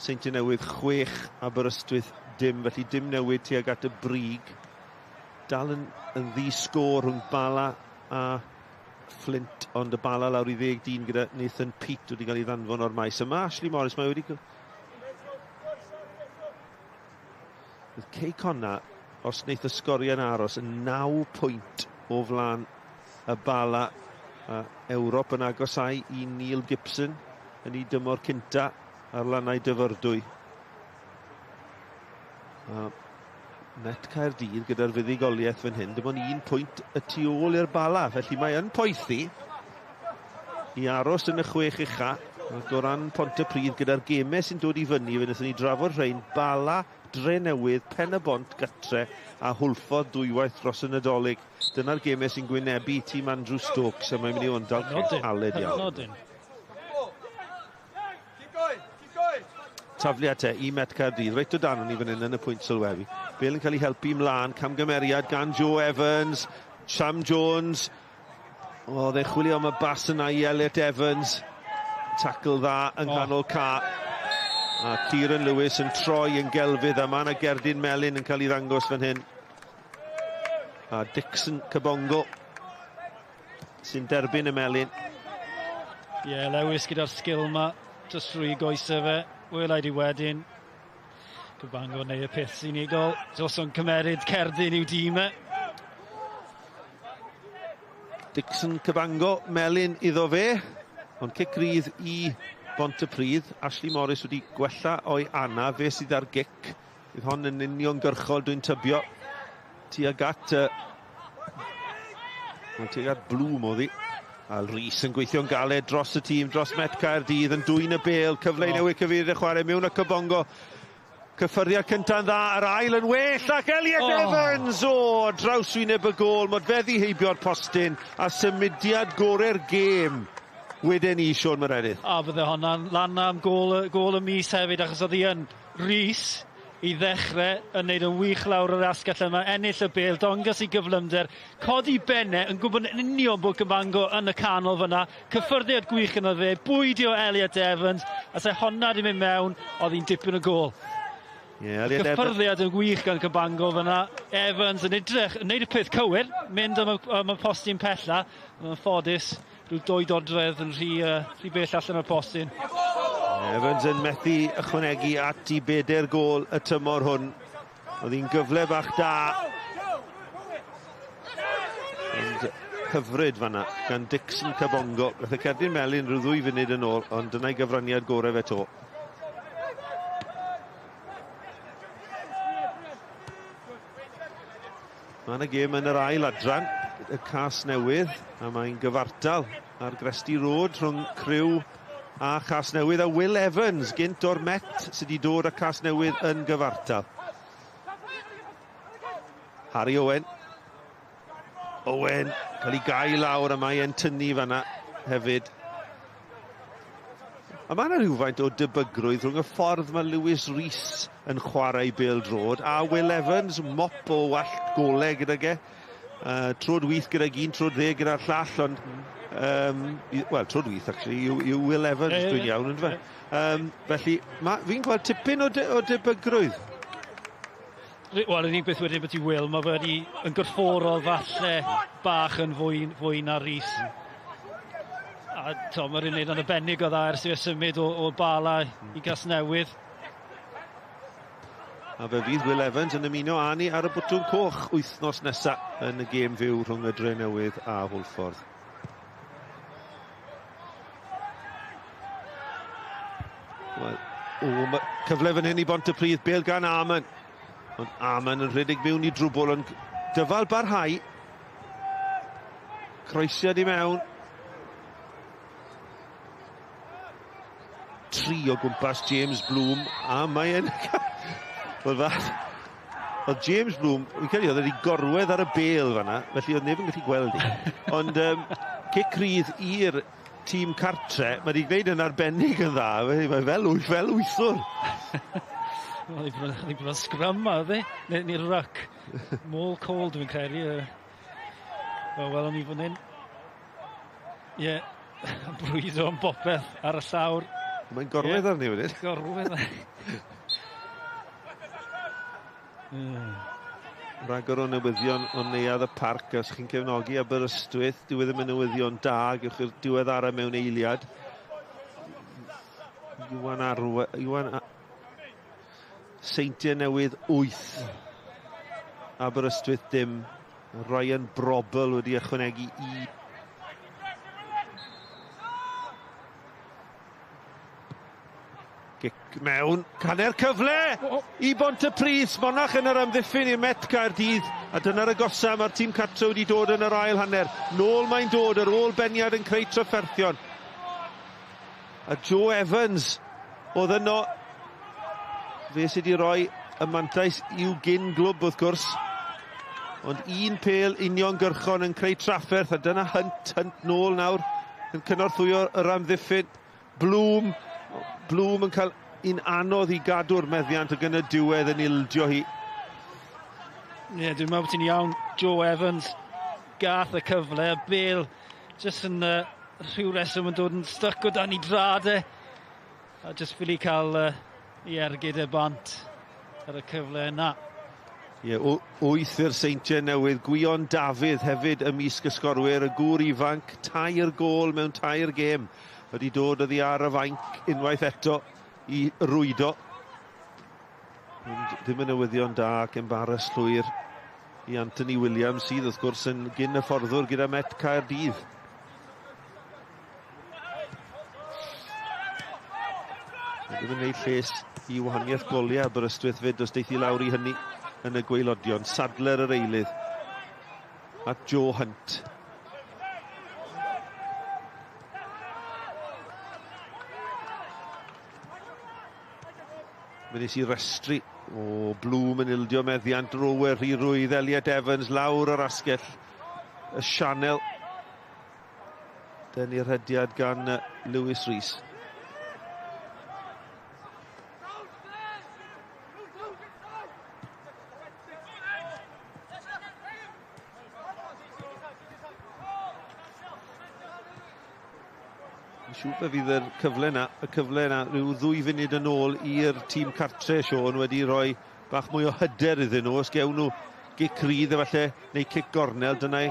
Speaker 2: Seintiau Newydd 6, Aberystwyth dim. Felly dim newid tuag at y brig. Dal yn ddi sgôr rhwng Bala a Flint, ond y Bala lawr i 10 dyn gyda Nathan Peate wedi cael ei ddanfon o'r maes. Yma Ashley Morris, mae wedi... Bydd Cei Connah, os wneith y sgoriau'n aros, yn 9 pwynt o flaen y Bala. A Ewrop yn agosau i Neil Gibson yn ei dymor cynta ar lannau Dyfrdwy. A Met Caerdydd gyda'r fuddugoliaeth fan hyn, dim ond 1 pwynt y tu ôl i'r Bala, felly mae yn poethi i aros yn y 6 ucha. Ac o ran Pontypridd gyda'r gemau sy'n dod i fyny, fe wnaethon ni drafod rhain, Bala, Drenewydd, Pen-y-bont, Gytre a Hwlffordd dwywaith dros y Nadolig. Dyna'r gemau sy'n gwynebu tîm Andrew Stokes, a mae'n mynd i fod yn dal caled iawn. Tafliad te i Met Caerdydd, reit o dan ni fan hyn yn y pwynt sylwebu. Bale yn cael ei helpu ymlaen, camgymeriad gan Joe Evans, Sam Jones. Oedd e'n chwilio am y bas yna i Elliot Evans. Tackle dda yng nghanol ca. A Kieran Lewis yn troi yn gelfydd, a mae yna gerdyn melyn yn cael ei ddangos fan hyn. A Dixon Kabongo sy'n derbyn y melyn.
Speaker 3: Ie, yeah, Lewis gyda'r sgil yma, just drwy goesau fe. Wela i di wedyn. Cabango neu y peth unigol. Dos o'n cymeryd cerdyn i'w dîm e.
Speaker 2: Dixon Cabango, melyn iddo fe. Ond cic rydd i Bontypridd. Ashley Morris wedi gwella o'i anaf. Fe sydd ar gic. Bydd hon yn uniongyrchol, dwi'n tybio. Tuag at Bloom oedd hi. A Rhys yn gweithio'n galed dros y tîm, dros Met Caerdydd, yn dwyn y bêl. Cyfle i newid cyfeiriad y chwarae mewn y Kabongo. Cyffyrddiad cynta'n dda, yr ail yn well, ac Elliot Evans! O, draws wyneb y gôl, modfeddi heibio'r postyn, a symudiad gorau'r gêm wedyn ni, Siôn Meredydd.
Speaker 3: A bydde honna'n lan am gôl y mis hefyd, achos oedd hi yn Rhys i ddechrau yn neud yn wych lawr yr asgell yma, ennill y bêl, dongos i gyflymder, codi benne, yn gwybod yn union bod Cabango yn y canol fyna, cyffyrddiad gwych yna fe, bwydio Elliot Evans, a se honna di mynd mewn, oedd hi'n dipyn o gôl.
Speaker 2: Yeah, Elliot
Speaker 3: Cyffyrddiad yn wych gan Cabango fyna, Evans yn edrych, yn neud y peth cywir, mynd am y postyn pella, yn ffodus, rhyw 2 dodredd yn rhy bell allan o'r postyn.
Speaker 2: Evans yn methu ychwanegu at i 4 gôl y tymor hwn. Oedd hi'n gyfle bach da. Ond hyfryd fanna gan Dixon Kabongo. Gath y cerdyn melyn rhyw 2 funud yn ôl, ond dyna'i gyfraniad gorau fe to. Mae yna gêm yn yr ail adran, y Casnewydd, a mae'n gyfartal ar Gresty Road rhwng Crew a Casnewydd, a Will Evans gynt o'r Met sydd wedi dod â Casnewydd yn gyfartal. Harry Owen. Owen cael ei gau lawr, a mae e'n tynnu fanna hefyd. A mae yna rhywfaint o debygrwydd rhwng y ffordd mae Lewis Rees yn chwarae bêl-droed a Will Evans, mop o wallt golau gydag e. Trod 8 gydag un, trod 10 gyda'r llall, ond wel, trod 8 actually yw Will Evans, dwi'n iawn, yndyfe? Felly, fi'n gweld tipyn o debygrwydd.
Speaker 3: Wel, yr unig beth wedyn beth i Will, mae fe wedi yn gorfforol falle bach yn fwy na Rees. A mae'r unig yn arbennig o dda ers i symud o Bala i Gasnewydd.
Speaker 2: A fe fydd Will Evans yn ymuno â ni ar y botwm coch wythnos nesaf yn y gêm fyw rhwng y Drenewydd a Hwlffordd. Wel, cyfle fan hyn i Bontypridd, bêl gan Amon. Ond Amon yn rhedeg mewn i drwbl, ond dyfal barhau. Croesiad i mewn. 3 o gwmpas James Bloom, a mae e'n... Wel, oedd James Bloom, fi'n credu oedd wedi gorwedd ar y bêl fanna, felly oedd neb yn gallu gweld hi. Ond cic rydd i'r tîm cartre, mae wedi gwneud yn arbennig yn dda, mae fel wythwr.
Speaker 3: Oedd hi bod yn scrum a, oedd e? Neu'r ruck. Maul call, dwi'n credu. Wel, welwn ni fan hyn. Ie, brwydro am bopeth ar y llawr.
Speaker 2: Mae'n gorwedd arni wedyn.
Speaker 3: Gorwedd.
Speaker 2: Rhagor o newyddion o Neuadd y Parc. Os chi'n cefnogi Aberystwyth, dyw e ddim yn newyddion da, gewch chi'r diweddara mewn eiliad. Iwan Arwe, Iwan Seintiau Newydd 8. Aberystwyth dim. Ryan Brobbel wedi ychwanegu i. Gic mewn, canner cyfle i Bontypridd, Smonach yn yr amddiffyn i'r Met Caerdydd, a dyna'r agosa mae'r tîm cartre wedi dod yn yr ail hanner. Nôl mae'n dod, yr ôl beniad yn creu trafferthion. A Joe Evans oedd yno, fe sydd wedi rhoi y mantais i'w gyn glwb wrth gwrs. Ond un pêl uniongyrchon yn creu trafferth, a dyna Hunt, Hunt nôl nawr yn cynorthwyo yr amddiffyn. Bloom yn cael un anodd i gadw'r meddiant ac yn y diwedd yn ildio hi.
Speaker 3: Ie, dwi'n meddwl bod ti'n iawn. Joe Evans gath y cyfle, a Bale jyst yn rhyw reswm yn dod yn styc o dan ei drad e. A jyst ffili cael ei ergyd e bant ar y cyfle yna.
Speaker 2: Ie, 8 i'r Seintiau Newydd. Gwion Dafydd hefyd ymysg y sgorwyr, y gŵr ifanc, 3 gôl mewn 3 gêm. Wedi dod oddi ar y fainc unwaith eto i rwydo. Ond ddim yn newyddion da ac embaras llwyr i Anthony Williams, sydd wrth gwrs yn gyn hyfforddwr gyda Met Caerdydd. Ddim yn gwneud lles i wahaniaeth goliau Aberystwyth fyd os deith i lawr i hynny yn y gwaelodion. Sadler yr eilydd at Joe Hunt. Fe nes i restru o Bloom yn ildio meddiant, Rower rhy rwydd, Elliot Evans lawr yr asgell, y sianel. Denu'r rhediad gan Lewis Rees. Siŵr fe fydd yr cyfle yna, rhyw 2 funud yn ôl i'r tîm cartre, Siôn, wedi rhoi bach mwy o hyder iddyn nhw. Os gewn nhw gic rydd efallai, neu cic gornel, dyna'i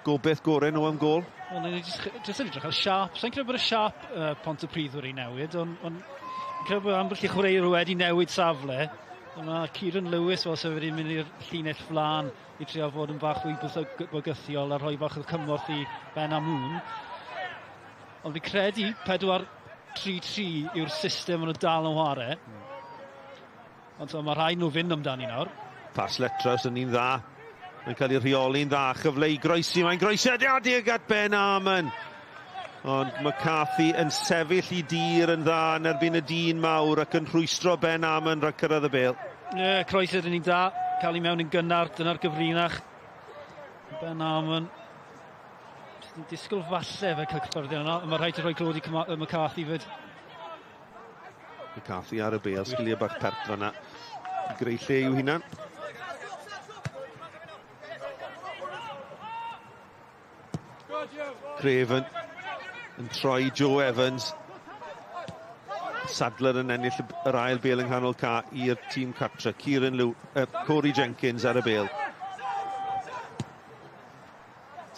Speaker 2: gobeith gorau nhw am gôl.
Speaker 3: Wel, ni jyst yn edrych ar siâp. Sa'n credu bod y siâp Pontypridd wedi newid, ond credu bod ambell i chwaraewr wedi newid safle. Mae Kieran Lewis fel sydd wedi mynd i'r llinell flaen i trio fod yn bach fwy bygythiol a rhoi bach o cymorth i Ben Amoon. Ond fi credu 4-3-3 yw'r system maen nhw dal yn chwarae. Ond so, mae rhaid nhw fynd amdani nawr.
Speaker 2: Pas Letras yn un dda. Mae'n cael ei rheoli'n dda. Chyfle i groesi. Mae'n groesi adeg at Ben Amon. Ond McCarthy yn sefyll i dir yn dda yn erbyn y dyn mawr ac yn rhwystro Ben Amon rhag cyrraedd y bêl.
Speaker 3: Ie, croesi yn un dda. Cael ei mewn yn gynnar. Dyna'r gyfrinach. Ben Amon. Yn disgwyl falle fe cael cyffyrddiad yna, ond mae rhaid i rhoi clod i McCarthy fyd.
Speaker 2: McCarthy ar y bêl, sgiliau bach pert fan'na. Greu lle i'w hunan. Craven yn troi Joe Evans. Sadler yn ennill yr ail bêl yng nghanol ca i'r tîm cartre. Kieran Lew, Corey Jenkins ar y bêl.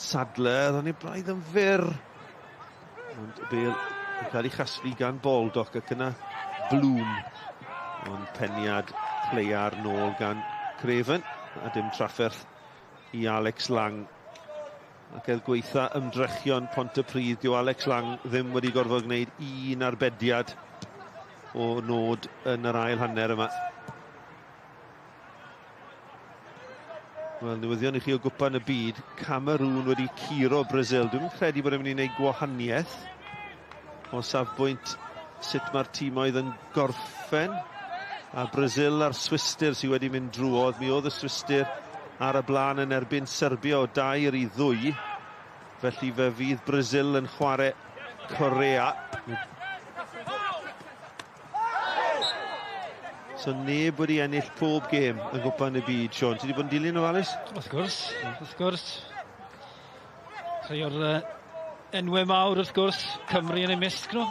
Speaker 2: Sadler, o'n i braidd yn fyr. Ond y bêl yn cael ei chasglu gan Baldock ac yna Bloom. Ond peniad Cleiar nôl gan Craven. A dim trafferth i Alex Lang. Ac er gweitha ymdrechion Pontypridd, dyw Alex Lang ddim wedi gorfod gwneud un arbediad o nod yn yr ail hanner yma. Wel, newyddion i chi o gwpan y byd, Cameroon wedi curo Brazil. Dwi'n credu bod e'n mynd i wneud gwahaniaeth o safbwynt sut mae'r tîmoedd yn gorffen. A Brazil a'r Swistir sydd wedi mynd drwodd. Mi oedd y Swistir ar y blaen yn erbyn Serbia o 2-2. Felly fe fydd Brazil yn chwarae Corea. So neb wedi ennill pob gêm yn Gwpan y Byd, Sean. Ti wedi bod yn dilyn ofalus?
Speaker 3: Wrth gwrs, wrth gwrs. Rhai o'r enwau mawr, wrth gwrs, Cymru yn eu mysg nhw.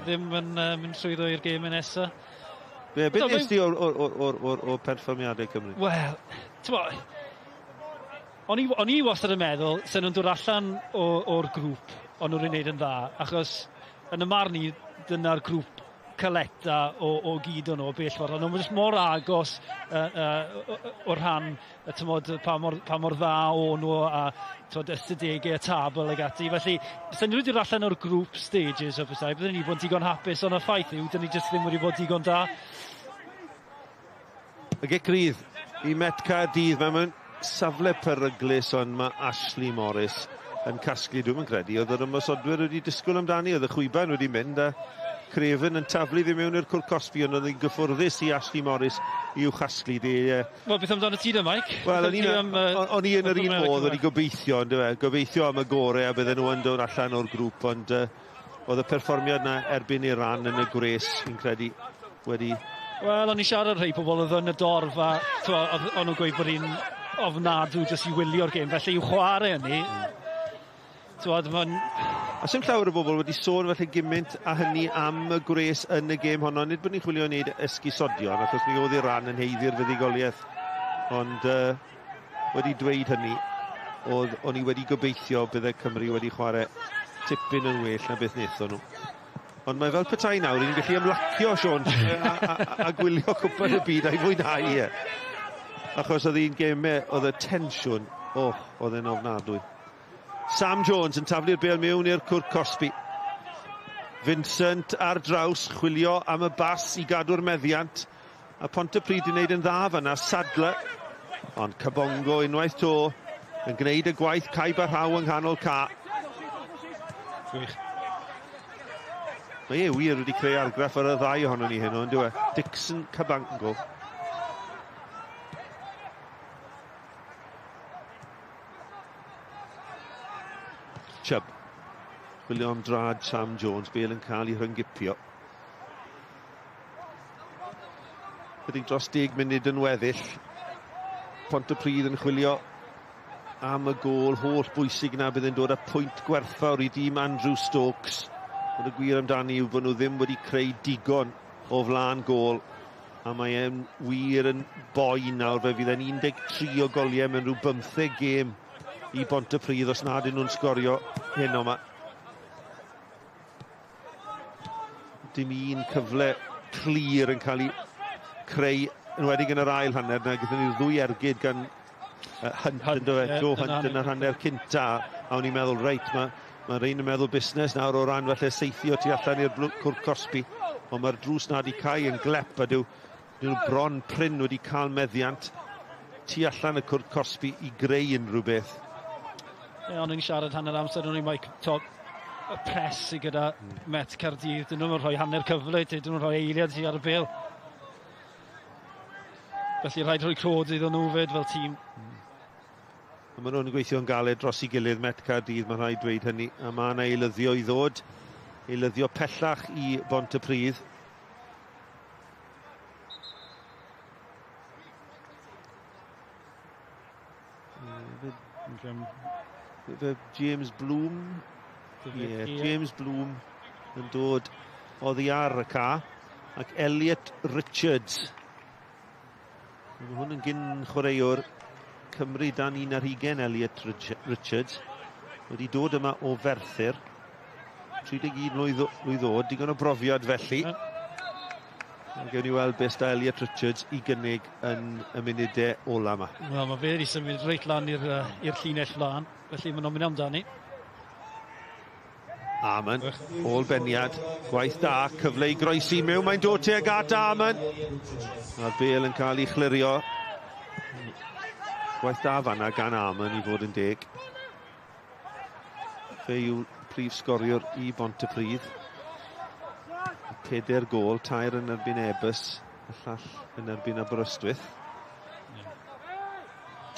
Speaker 3: Ddim yn mynd llwyddo i'r gêm nesaf.
Speaker 2: Be, beth nes ti o'r, or, or, or, or, or perfformiadau Cymru?
Speaker 3: Wel, ti'n o'n i, on i wastad yn meddwl, sen nhw'n dod allan o'r grŵp, o'n nhw'n ei wneud yn dda, achos yn y marn i, dyna'r grŵp caleta o gyd o'n nhw, o bell ffordd. Ond nhw'n jyst mor agos o rhan, tymod, pa mor dda o'n nhw a tymod, ystadegau, y tabl ag ati. Felly, sen nhw wedi dod allan o'r group stages o bethau, byddwn ni bod yn digon hapus, ond y ffaith yw, dyn ni jyst ddim wedi bod digon da.
Speaker 2: Y gic rydd i Met Caerdydd, mae mewn safle peryglus, ond mae Ashley Morris yn casglu, dwi'n credu, oedd yr ymosodwyr wedi disgwyl amdani, oedd y chwiban wedi mynd a Craven yn taflu ddim mewn i'r cwrt cosbi, ond oedd hi'n gyffwrddus i Ashley Morris i'w chasglu.
Speaker 3: Wel, beth amdano ti da, Mike?
Speaker 2: Wel, o'n i yn yr un modd wedi gobeithio, on'd yw e? Gobeithio am y gorau a bydden nhw yn dod allan o'r grŵp, ond oedd y perfformiad na erbyn Iran yn y gwres, fi'n credu, wedi...
Speaker 3: Wel, o'n i siarad rhai pobl oedd yn y dorf a o'n nhw'n gweud bod hi'n ofnadw jyst i wylio'r gêm, felly i'w chwarae hynny, t'wod, ma'n...
Speaker 2: A sim llawer o bobl wedi sôn felly gymaint a hynny am y gwres yn y gêm honno. Nid bod ni'n chwilio i wneud esgusodion, achos mi oedd Iran yn haeddu'r fuddugoliaeth. Ond wedi dweud hynny, o'n i wedi gobeithio bydde Cymru wedi chwarae tipyn yn well na beth wnaethon nhw. Ond mae fel petai nawr, ni'n gallu ymlacio, Sean, a gwylio Cwpan y Byd a'i fwynhau e. Achos oedd hi'n gemau, oedd y tensiwn, oedd e'n ofnadwy. Sam Jones yn taflu'r bêl mewn i'r cwrt cosbi. Vincent ar draws, chwilio am y bas i gadw'r meddiant. A Pontypridd wedi wneud yn dda fan'na, Sadler. Ond Kabongo unwaith to yn gwneud y gwaith caib a rhaw yng nghanol ca.
Speaker 3: Gwych.
Speaker 2: Mae e wir wedi creu argraff ar y ddau ohonon ni heno, on'd yw e? Dixon Cabango. Chubb. Chwilio am drad Sam Jones, bêl yn cael ei rhyngipio. Ydy dros 10 munud yn weddill. Pontypridd yn chwilio am y gôl holl bwysig na bydd yn dod â pwynt gwerthfawr i dîm Andrew Stokes. Ond y gwir amdani yw bod nhw ddim wedi creu digon o flaen gôl. A mae e'n wir yn boen nawr, fe fydd e'n 13 o goliau mewn rhyw 15 gêm i Bontypridd os nad ydyn nhw'n sgorio heno yma. Dim un cyfle clir yn cael ei creu, yn enwedig yn yr ail hanner, na gyda ni'r ddwy ergyd gan Hunt,
Speaker 3: Hunt,
Speaker 2: ynddo fe,
Speaker 3: ie,
Speaker 2: Joe
Speaker 3: yn
Speaker 2: Hunt yn yr
Speaker 3: hanner
Speaker 2: hanner cynta, a o'n i'n meddwl, reit, mae rhain yn meddwl busnes nawr o ran falle saethio tu allan i'r cwrt cosbi, ond mae'r drws na wedi cau yn glep, a dyw nhw bron prin wedi cael meddiant tu allan y cwrt cosbi i greu unrhyw beth.
Speaker 3: Ie, o'n i'n siarad hanner amser, o'n i'n Mike, to, y pres sy gyda Met Caerdydd, dyn nhw'n rhoi hanner cyfle i ti, dyn nhw'n rhoi eiliad ti ar y bêl. Felly rhaid rhoi clod iddyn nhw fyd fel tîm.
Speaker 2: A maen nhw'n gweithio'n galed dros ei gilydd, Met Caerdydd, mae'n rhaid dweud hynny. A mae yna eilyddio i ddod, eilyddio pellach i Bontypridd. Fe James Bloom. Ie, James Bloom yn dod oddi ar y ca. Ac Elliot Richards. Mae hwn yn gyn chwaraewr Cymru dan 21, Elliot Richards. Wedi dod yma o Ferthyr. 31 mlwydd oed, digon o brofiad felly. Gewn ni weld beth da Elliot Richards i gynnig yn y munudau ola yma.
Speaker 3: Wel, mae fe wedi symud reit lan i'r llinell flaen, felly maen nhw'n mynd amdani.
Speaker 2: Amon, ôl beniad, gwaith da, cyfle i groesi mewn, mae'n dod tuag at Amon. A'r bêl yn cael ei chlirio. Gwaith da fanna gan Amon i fod yn deg. Fe yw prif sgoriwr i Bontypridd. 4 gôl, 3 yn erbyn Airbus, y llall yn erbyn Aberystwyth.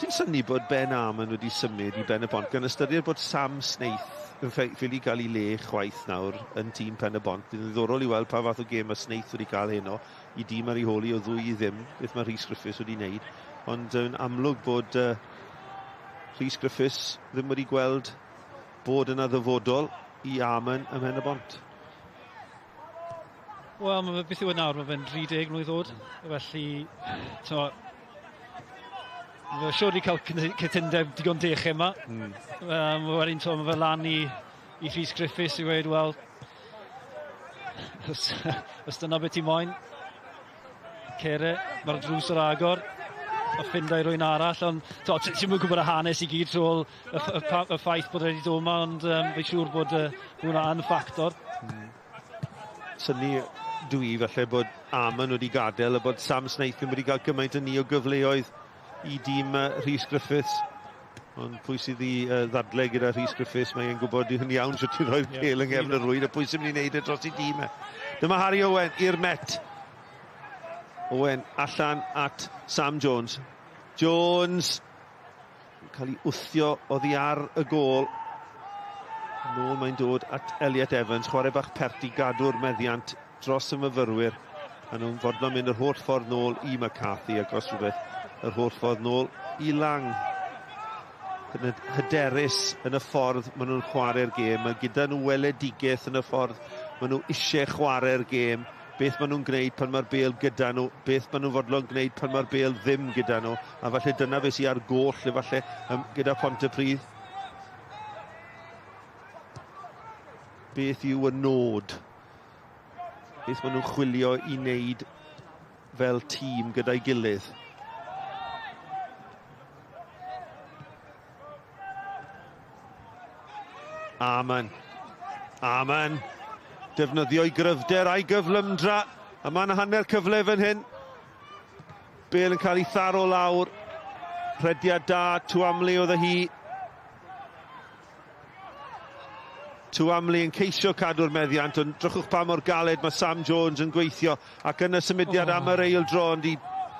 Speaker 2: Ti'n synnu bod Ben Amon wedi symud i Ben y Bont, gan ystyried bod Sam Snaith yn ffili cael ei le chwaith nawr yn tîm Pen y Bont. Bydd yn ddiddorol i weld pa fath o gêm mae Snaith wedi cael heno i dîm ar ei holi o 2-0, beth mae Rhys Griffiths wedi wneud. Ond yn amlwg bod Rhys Griffiths ddim wedi gweld bod yna ddyfodol i Armon ym Mhen y Bont.
Speaker 3: Wel, mae fe, beth yw e nawr, mae fe'n 30 mlwydd oed, felly, t'mo, mae fe siŵr wedi cael cytundeb digon dech yma. Wedyn, t'mo, mae fe lan i Rhys Griffiths i weud, wel, os dyna beth ti moyn, cere, mae'r drws ar agor, a ffinda i rywun arall, ond ti'm yn gwybod y hanes i gyd trwy ôl y ffaith bod e wedi dod yma, ond fi'n siŵr bod hwnna yn ffactor.
Speaker 2: Synnu dwi falle bod Amon wedi gadael a bod Sam Snaith ddim wedi cael gymaint o ni o gyfleoedd i dîm Rhys Griffiths. Ond pwy sydd i ddadle gyda Rhys Griffiths, mae'n gwybod yn iawn sut i roi'r pêl yng nghefn y rwyd, a pwy sy'n mynd i wneud e dros ei dîm e. Dyma Harry Owen i'r Met. Owen allan at Sam Jones. Jones yn cael ei wthio oddi ar y gôl. Nôl mae'n dod at Elliot Evans, chwarae bach pert i gadw'r meddiant dros y myfyrwyr. A nhw'n fodlon mynd yr holl ffordd nôl i McCarthy ac os rhywbeth yr holl ffordd nôl i Lang. Hyderus yn y ffordd maen nhw'n chwarae'r gêm. Mae gyda nhw weledigaeth yn y ffordd maen nhw eisiau chwarae'r gêm. Beth maen nhw'n gwneud pan mae'r bêl gyda nhw, beth maen nhw'n fodlon gwneud pan mae'r bêl ddim gyda nhw. A falle dyna beth sydd ar goll efallai gyda Pontypridd. Beth yw y nod? Beth maen nhw'n chwilio i wneud fel tîm gyda'i gilydd? Amen. Amen. Defnyddio'i gryfder a'i gyflymdra. A mae yna hanner cyfle fan hyn. Bale yn cael ei tharo lawr. Rhediad da, Tuamli oedd hi. Tuamli yn ceisio cadw'r meddiant, ond drychwch pa mor galed mae Sam Jones yn gweithio. Ac yn y symudiad am yr eildro, ond i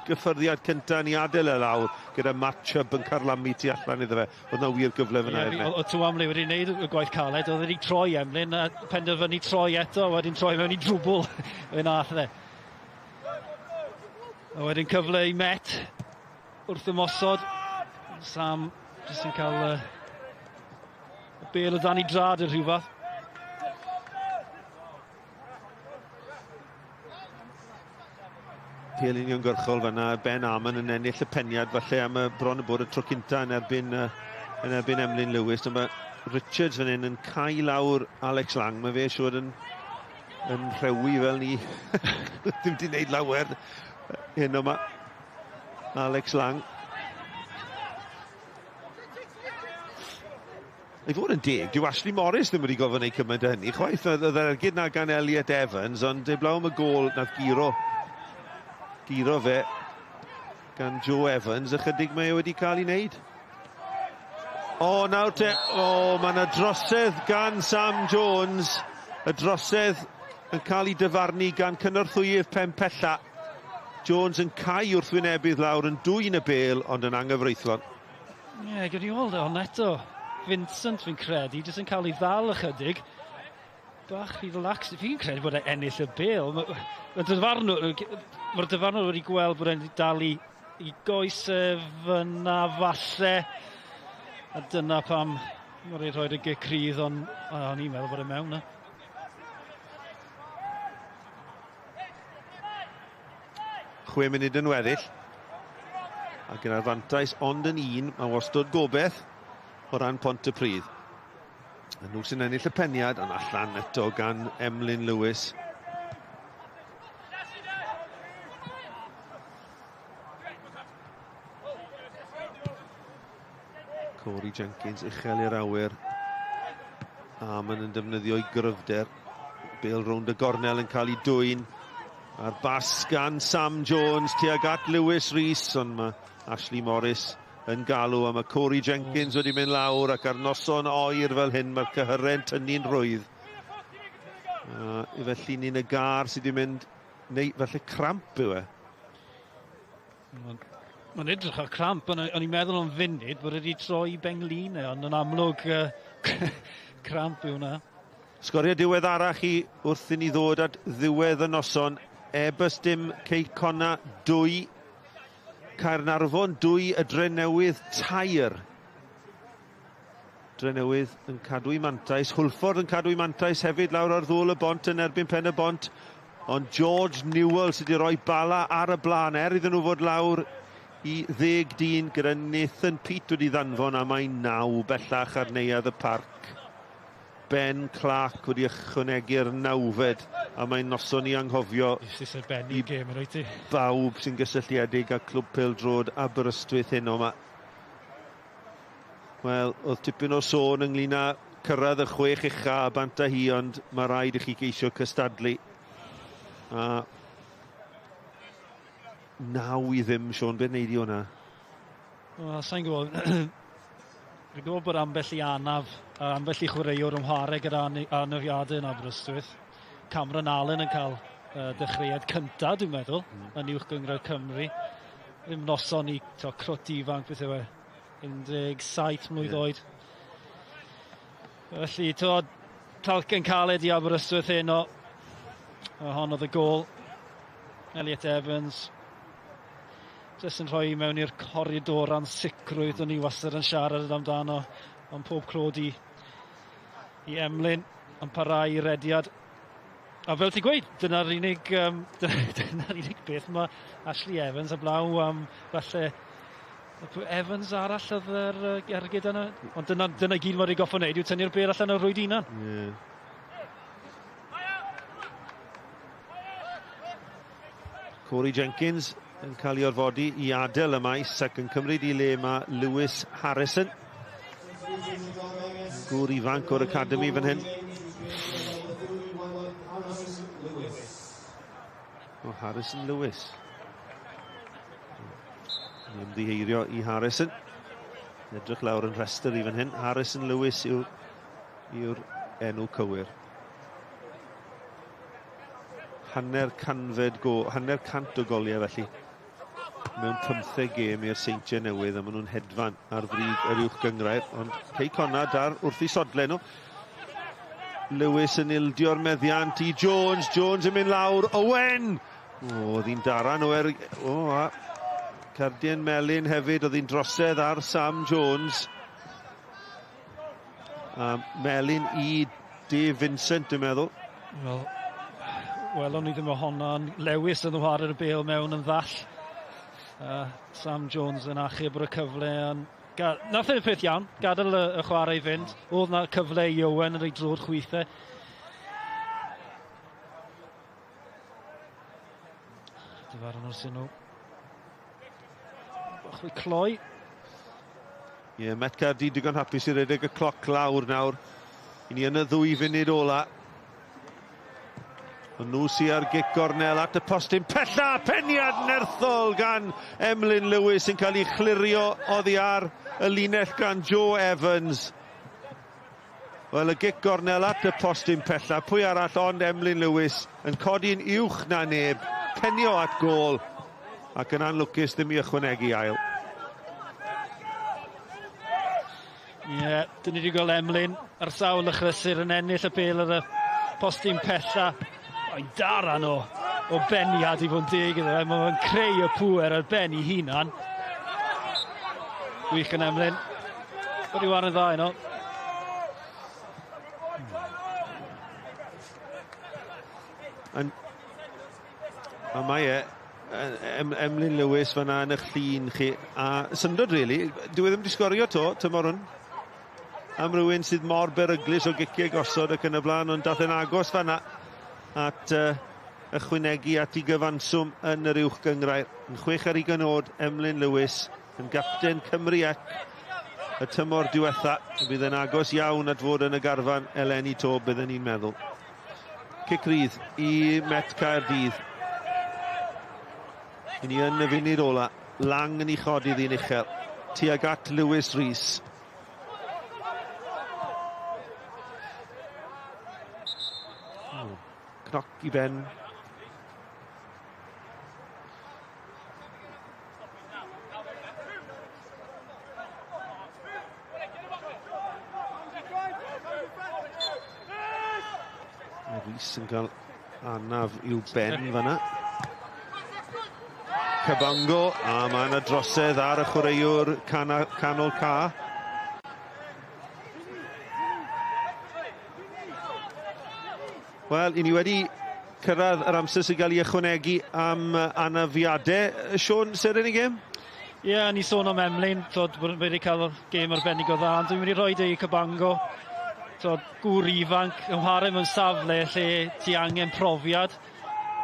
Speaker 2: gyffyrddiad cyntaf ni adael e lawr gyda Matt Chubb yn carlamu tu allan iddo fe. Oedd na wir gyfle fyna.
Speaker 3: Ie, oedd Tuamli wedi gwneud y gwaith caled, oedd wedi troi Emlyn a penderfynu troi eto, wedyn troi mewn i drwbl. Fe nath e. A wedyn cyfle i Met wrth ymosod. Sam jyst yn cael y bêl o dan ei drad yn rhyw fath.
Speaker 2: Pêl uniongyrchol fan'na, Ben Amon yn ennill y peniad falle am y bron y bod y tro cynta yn erbyn Emlyn Lewis. Dyma Richards fan hyn yn cau lawr Alex Lang. Mae fe siŵr yn rhewi fel ni. Ddim di wneud lawer hyn yma. Alex Lang. I fod yn deg, dyw Ashley Morris ddim wedi gofyn ei cymaint o hynny chwaith. Oedd yr ergyd na gan Elliot Evans, ond heblaw am y gôl nath guro fe gan Joe Evans, ychydig mae e wedi cael ei wneud. O, nawr te, o, mae yna drosedd gan Sam Jones. Y drosedd yn cael ei dyfarnu gan cynorthwyydd pen pella. Jones yn cau wrthwynebydd lawr yn dwyn y bêl, ond yn anghyfreithlon.
Speaker 3: Ie, gyda ni weld e, ond eto, Vincent fi'n credu, jyst yn cael ei ddal ychydig. Bach i relax. Fi'n credu bod e'n ennill y bêl. Mae'r dyfarnwr wedi gweld bod e'n dal i goes e fyna falle. A dyna pam mae'n rhoi y gic rydd, ond o'n i'n meddwl bod e mewn na.
Speaker 2: 6 munud yn weddill. A gyda'r fantais ond yn un, mae wastod gobeith o ran Pontypridd. A nhw sy'n ennill y peniad, ond allan eto gan Emlyn Lewis. Corey Jenkins uchel i'r awyr. Amon yn defnyddio'i gryfder. Bêl rownd y gornel yn cael ei dwyn. A'r bas gan Sam Jones tuag at Lewis Rees, ond mae Ashley Morris yn galw am y Corey Jenkins wedi mynd lawr, ac ar noson oer fel hyn mae'r cyhyrau'n tynnu'n rhwydd. Felly ni'n y gar sydd wedi mynd, neu falle cramp yw e.
Speaker 3: Mae'n edrych ar cramp, ond o'n i'n meddwl am funud bod wedi troi benglinau, ond yn amlwg Cramp yw hwnna.
Speaker 2: Sgorio diweddarach chi wrth i ni ddod at ddiwedd y noson. Ebus dim, Cei Connah 2, Caernarfon 2, y Drenewydd 3. Drenewydd yn cadw'i mantais, Hwlffordd yn cadw'i mantais hefyd lawr ar ddôl y bont yn erbyn Pen y Bont. Ond George Newell sydd wedi rhoi Bala ar y blaen, er iddyn nhw fod lawr i 10 dyn gyda Nathan Peate wedi ddanfon, a mae 9 bellach ar neuadd y parc. Ben Clark wedi ychwanegu'r 9fed, a mae'n noson i anghofio i bawb sy'n gysylltiedig â Clwb Pêl-droed Aberystwyth heno yma. Wel, oedd tipyn o sôn ynglyn â cyrraedd y 6 ucha a bant â hi, ond mae rhaid i chi geisio cystadlu. A 9-0, Siôn, beth wneud i hwnna?
Speaker 3: Wel, sa'n gwybod. Fi'n gwybod bod ambell i anaf, a ambell i chwaraewr yn chwarae gyda anafiadau yn Aberystwyth. Cameron Allen yn cael dechreuad cyntaf, dwi'n meddwl, yn Uwch Gynghrair Cymru. Ddim noson i crwt ifanc, beth yw e, 17 mlwydd oed. Felly, talcen caled i Aberystwyth heno. A hon oedd y gôl. Elliot Evans jyst yn rhoi mewn i'r coridor ansicrwydd o'n i wastad yn siarad amdano, ond pob clod i Emlyn yn parhau i rediad. A fel ti'n gweud, dyna'r unig beth mae Ashley Evans a blaw am falle Evans arall oedd yr ergyd yna. Ond dyna gyd mae wedi goffo wneud yw tynnu'r bêl allan o'r rwyd hunan.
Speaker 2: Yeah. Corey Jenkins yn cael ei orfodi i adael y maes ac yn cymryd i le mae Lewis Harrison. Gŵr ifanc o'r academi fan hyn. O, Harrison Lewis. Yn ymddiheirio i Harrison. Edrych lawr yn rhestr i fan hyn. Harrison Lewis yw'r enw cywir. 150 o goliau felly mewn 15 gêm i'r Seintiau Newydd, a maen nhw'n hedfan ar frig yr uwch gynghrair, ond Cei Connah dar wrth i sodle nhw. Lewis yn ildio'r meddiant i Jones, Jones yn mynd lawr, Owen! O, oedd hi'n daran o a Cardien Melyn hefyd, oedd hi'n drosedd ar Sam Jones. A Melyn i Dave Vincent, dwi'n meddwl.
Speaker 3: Wel, welon ni ddim ohono, Lewis yn chwarae'r bêl mewn yn ddall. Sam Jones yn achub ar y cyfle. Nath e'r peth iawn, gadael y chwarae i fynd. Oedd na cyfle i Owen yn ei drod chwithau. Dyfarn o'r sylw. Bach cloi.
Speaker 2: Ie, yeah, Met Caerdydd digon hapus i redeg y cloc lawr nawr. I ni yn y 2 funud ola. Ond nhw sy ar gic gornel at y postyn pella, peniad nerthol gan Emlyn Lewis yn cael ei chlirio oddi ar y linell gan Joe Evans. Wel, y gic gornel at y postyn pella, pwy arall ond Emlyn Lewis yn codi'n uwch na neb, penio at gôl, ac yn anlwcus ddim i ychwanegu ail.
Speaker 3: Ie, yeah, dyn ni wedi gweld Emlyn ar sawl achlysur yn ennill y bêl ar y postyn pella. Mae'n daran o beniad i fod yn deg iddo fe. Mae'n creu y pŵer ar ben ei hunan. Wych yn Emlyn. Wedi war yn dda yno.
Speaker 2: A mae e, Emlyn Lewis fan'na yn eich llun chi. A syndod, really, dyw e ddim wedi sgorio to, tymor hwn. Am rywun sydd mor beryglus o giciau gosod ac yn y blaen, ond dath e'n agos fan'na at ychwanegu at ei gyfanswm yn yr uwch gynghrair. Yn 26 oed, Emlyn Lewis yn gapten Cymru ac y tymor diwetha. Bydd yn agos iawn at fod yn y garfan eleni to, bydden ni'n meddwl. Cic rydd i Met Caerdydd. I ni yn y funud ola. Lang yn ei chodi ddi'n uchel. Tuag at Lewis Rees. Cnoc i ben. Rhys yn cael anaf i'w ben fanna. Cabango, a mae yna drosedd ar y chwaraewr canol ca. Wel, i ni wedi cyrraedd yr amser sy'n cael ei ychwanegu am anafiadau. Siôn, seren i gêm?
Speaker 3: Ie, yeah, ni sôn am Emlyn, tod, wedi cael gêm arbennig o dda, ond dwi'n mynd i roi e i Cabango. Tod, gŵr ifanc, yn chwarae mewn safle lle ti angen profiad,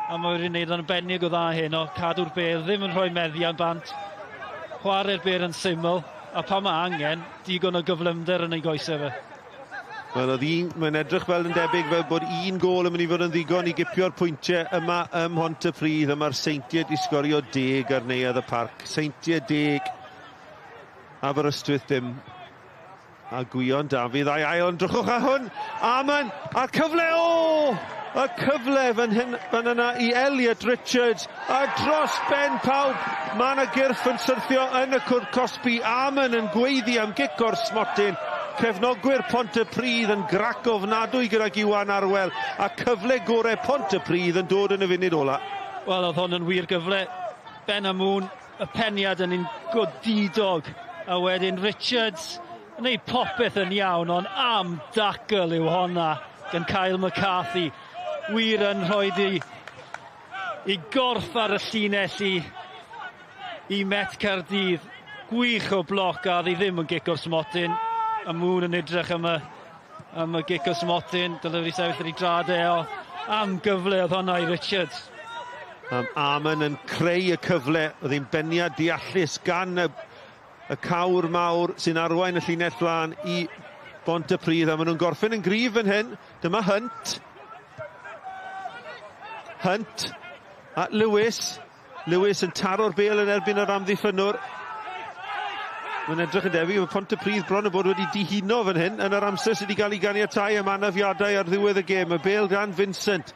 Speaker 3: a mae wedi gwneud yn arbennig o dda heno, cadw'r bêl, ddim yn rhoi meddiant bant, chwarae'r bêl yn syml, a pan mae angen, digon o gyflymder yn ei goesau fe.
Speaker 2: Wel, oedd un, mae'n edrych fel yn debyg fel bod un gôl yn mynd i fod yn ddigon i gipio'r pwyntiau yma ym Mhontypridd, a mae'r Seintiau wedi sgorio 10 ar Neuadd y Parc. Seintiau 10, Aberystwyth dim. A Gwion Dafydd a'i ail, ond drychwch ar hwn, Amon, a'r cyfle, o! Y cyfle fan hyn, fan yna i Elliot Richards, a dros ben pawb, mae yna gyrff yn syrthio yn y cwrt cosbi, Amon yn gweiddi am gic o'r smotyn, cefnogwyr Pontypridd yn grac ofnadwy gydag Iwan Arwel, a cyfle gorau Pontypridd yn dod yn y funud ola.
Speaker 3: Wel, oedd hwn yn wir gyfle. Ben Amoon, y peniad yn un godidog, a wedyn Richards yn gwneud popeth yn iawn, ond am dacl yw honna gan Kyle McCarthy. Wir yn rhoi i gorff ar y llinell i Met Caerdydd. Gwych o bloc, a ddi ddim yn gic o'r smotyn. A Moon yn edrych am y gic o'r smotyn. Dyle wedi sefyll ar ei drad e, o am gyfle oedd honna i Richards.
Speaker 2: Amon yn creu y cyfle, oedd hi'n beniad deallus gan y cawr mawr sy'n arwain y llinell flaen i Bontypridd, a maen nhw'n gorffen yn gryf fan hyn. Dyma Hunt. Hunt at Lewis. Lewis yn taro'r bêl yn erbyn yr amddiffynnwr. Mae'n edrych yn debyg, mae Pontypridd bron o bod wedi dihuno fan hyn yn yr amser sydd wedi cael ei ganiatáu am anafiadau ar ddiwedd y gêm. Y bêl gan Vincent.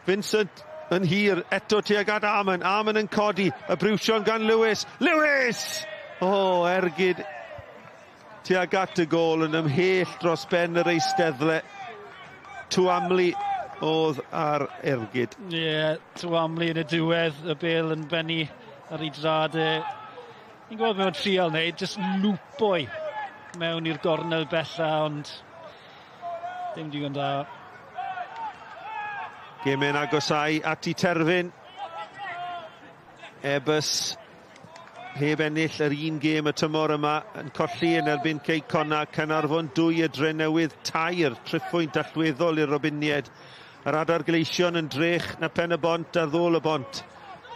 Speaker 2: Vincent yn hir, eto tuag at Amon. Amon yn codi, y briwsion gan Lewis. Lewis! O, ergyd tuag at y gôl yn ymhell dros ben yr eisteddle. Tuamli oedd ar ergyd.
Speaker 3: Ie, yeah, Tuamli yn y diwedd, y bêl yn bennu ar ei drad e. Ni'n gweld mewn trial wneud, jyst lwpoi mewn i'r gornel bella, ond dim digon da.
Speaker 2: Gemau'n agosau at i terfyn. Ebus heb ennill yr un gêm y tymor yma, yn colli yn erbyn Cei Connah, Caernarfon 2, y Drenewydd 3, triphwynt allweddol i'r Robiniaid. Yr Adar Gleision yn drech na Pen y Bont a Ddôl y Bont.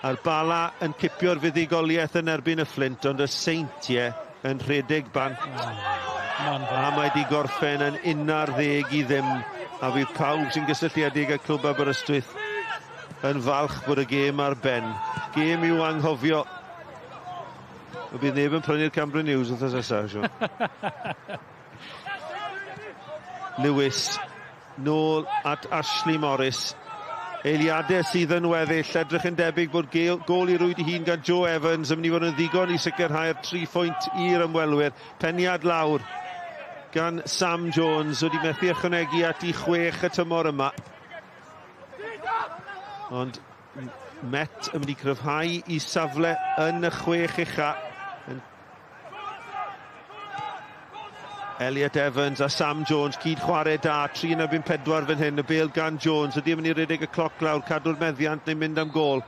Speaker 2: A'r Bala yn cipio'r fuddugoliaeth yn erbyn y Fflint, ond y Seintiau yn rhedeg bant. A mae di gorffen yn 11-ddim, a fydd pawb sy'n gysylltiedig â Clwb Aberystwyth yn falch bod y gêm ar ben. Gêm i'w anghofio. Y bydd neb yn prynu'r Cambrian News wrth nesaf, Siôn. Lewis nôl at Ashley Morris. Eiliadau sydd yn weddill, edrych yn debyg bod gôl i rwyd i hun gan Joe Evans yn mynd i fod yn ddigon i sicrhau'r 3 phwynt i'r ymwelwyr. Peniad lawr gan Sam Jones, wedi methu ychwanegu at i 6 y tymor yma. Ond Met yn mynd i cryfhau i safle yn y 6 ucha. Elliot Evans a Sam Jones cyd chwarae da, 3 yn erbyn 4 fan hyn, y bêl gan Jones, ydy yn mynd i redeg y cloc lawr, cadw'r meddiant neu'n mynd am gôl.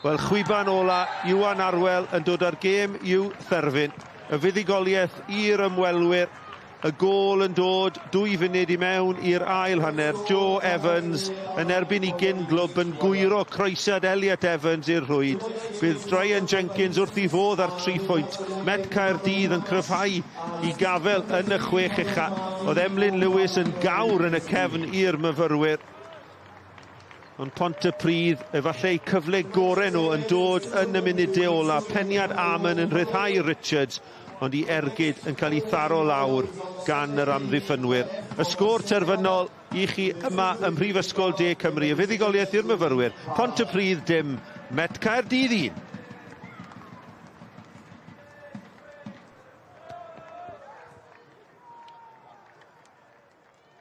Speaker 2: Wel, chwiban ola, Iwan Arwel yn dod â'r gêm i'w therfyn. Y fuddugoliaeth i'r ymwelwyr, y gôl yn dod 2 funud i mewn i'r ail hanner. Joe Evans yn erbyn i gyn glwb yn gwyro croesiad Elliot Evans i'r rhwyd. Bydd Brian Jenkins wrth i fodd ar 3 phwynt. Met Caerdydd yn cryfhau i gafel yn y 6 ucha. Oedd Emlyn Lewis yn gawr yn y cefn i'r myfyrwyr. Ond Pontypridd, efallai cyfle gorau nhw yn dod yn y munudau ola. Peniad Amon yn rhyddhau Richards, ond i ergyd yn cael ei tharo lawr gan yr amddiffynwyr. Y sgôr terfynol i chi yma ym Mhrifysgol De Cymru. Y fuddugoliaeth i'r myfyrwyr. Pontypridd dim, Met Caerdydd 1.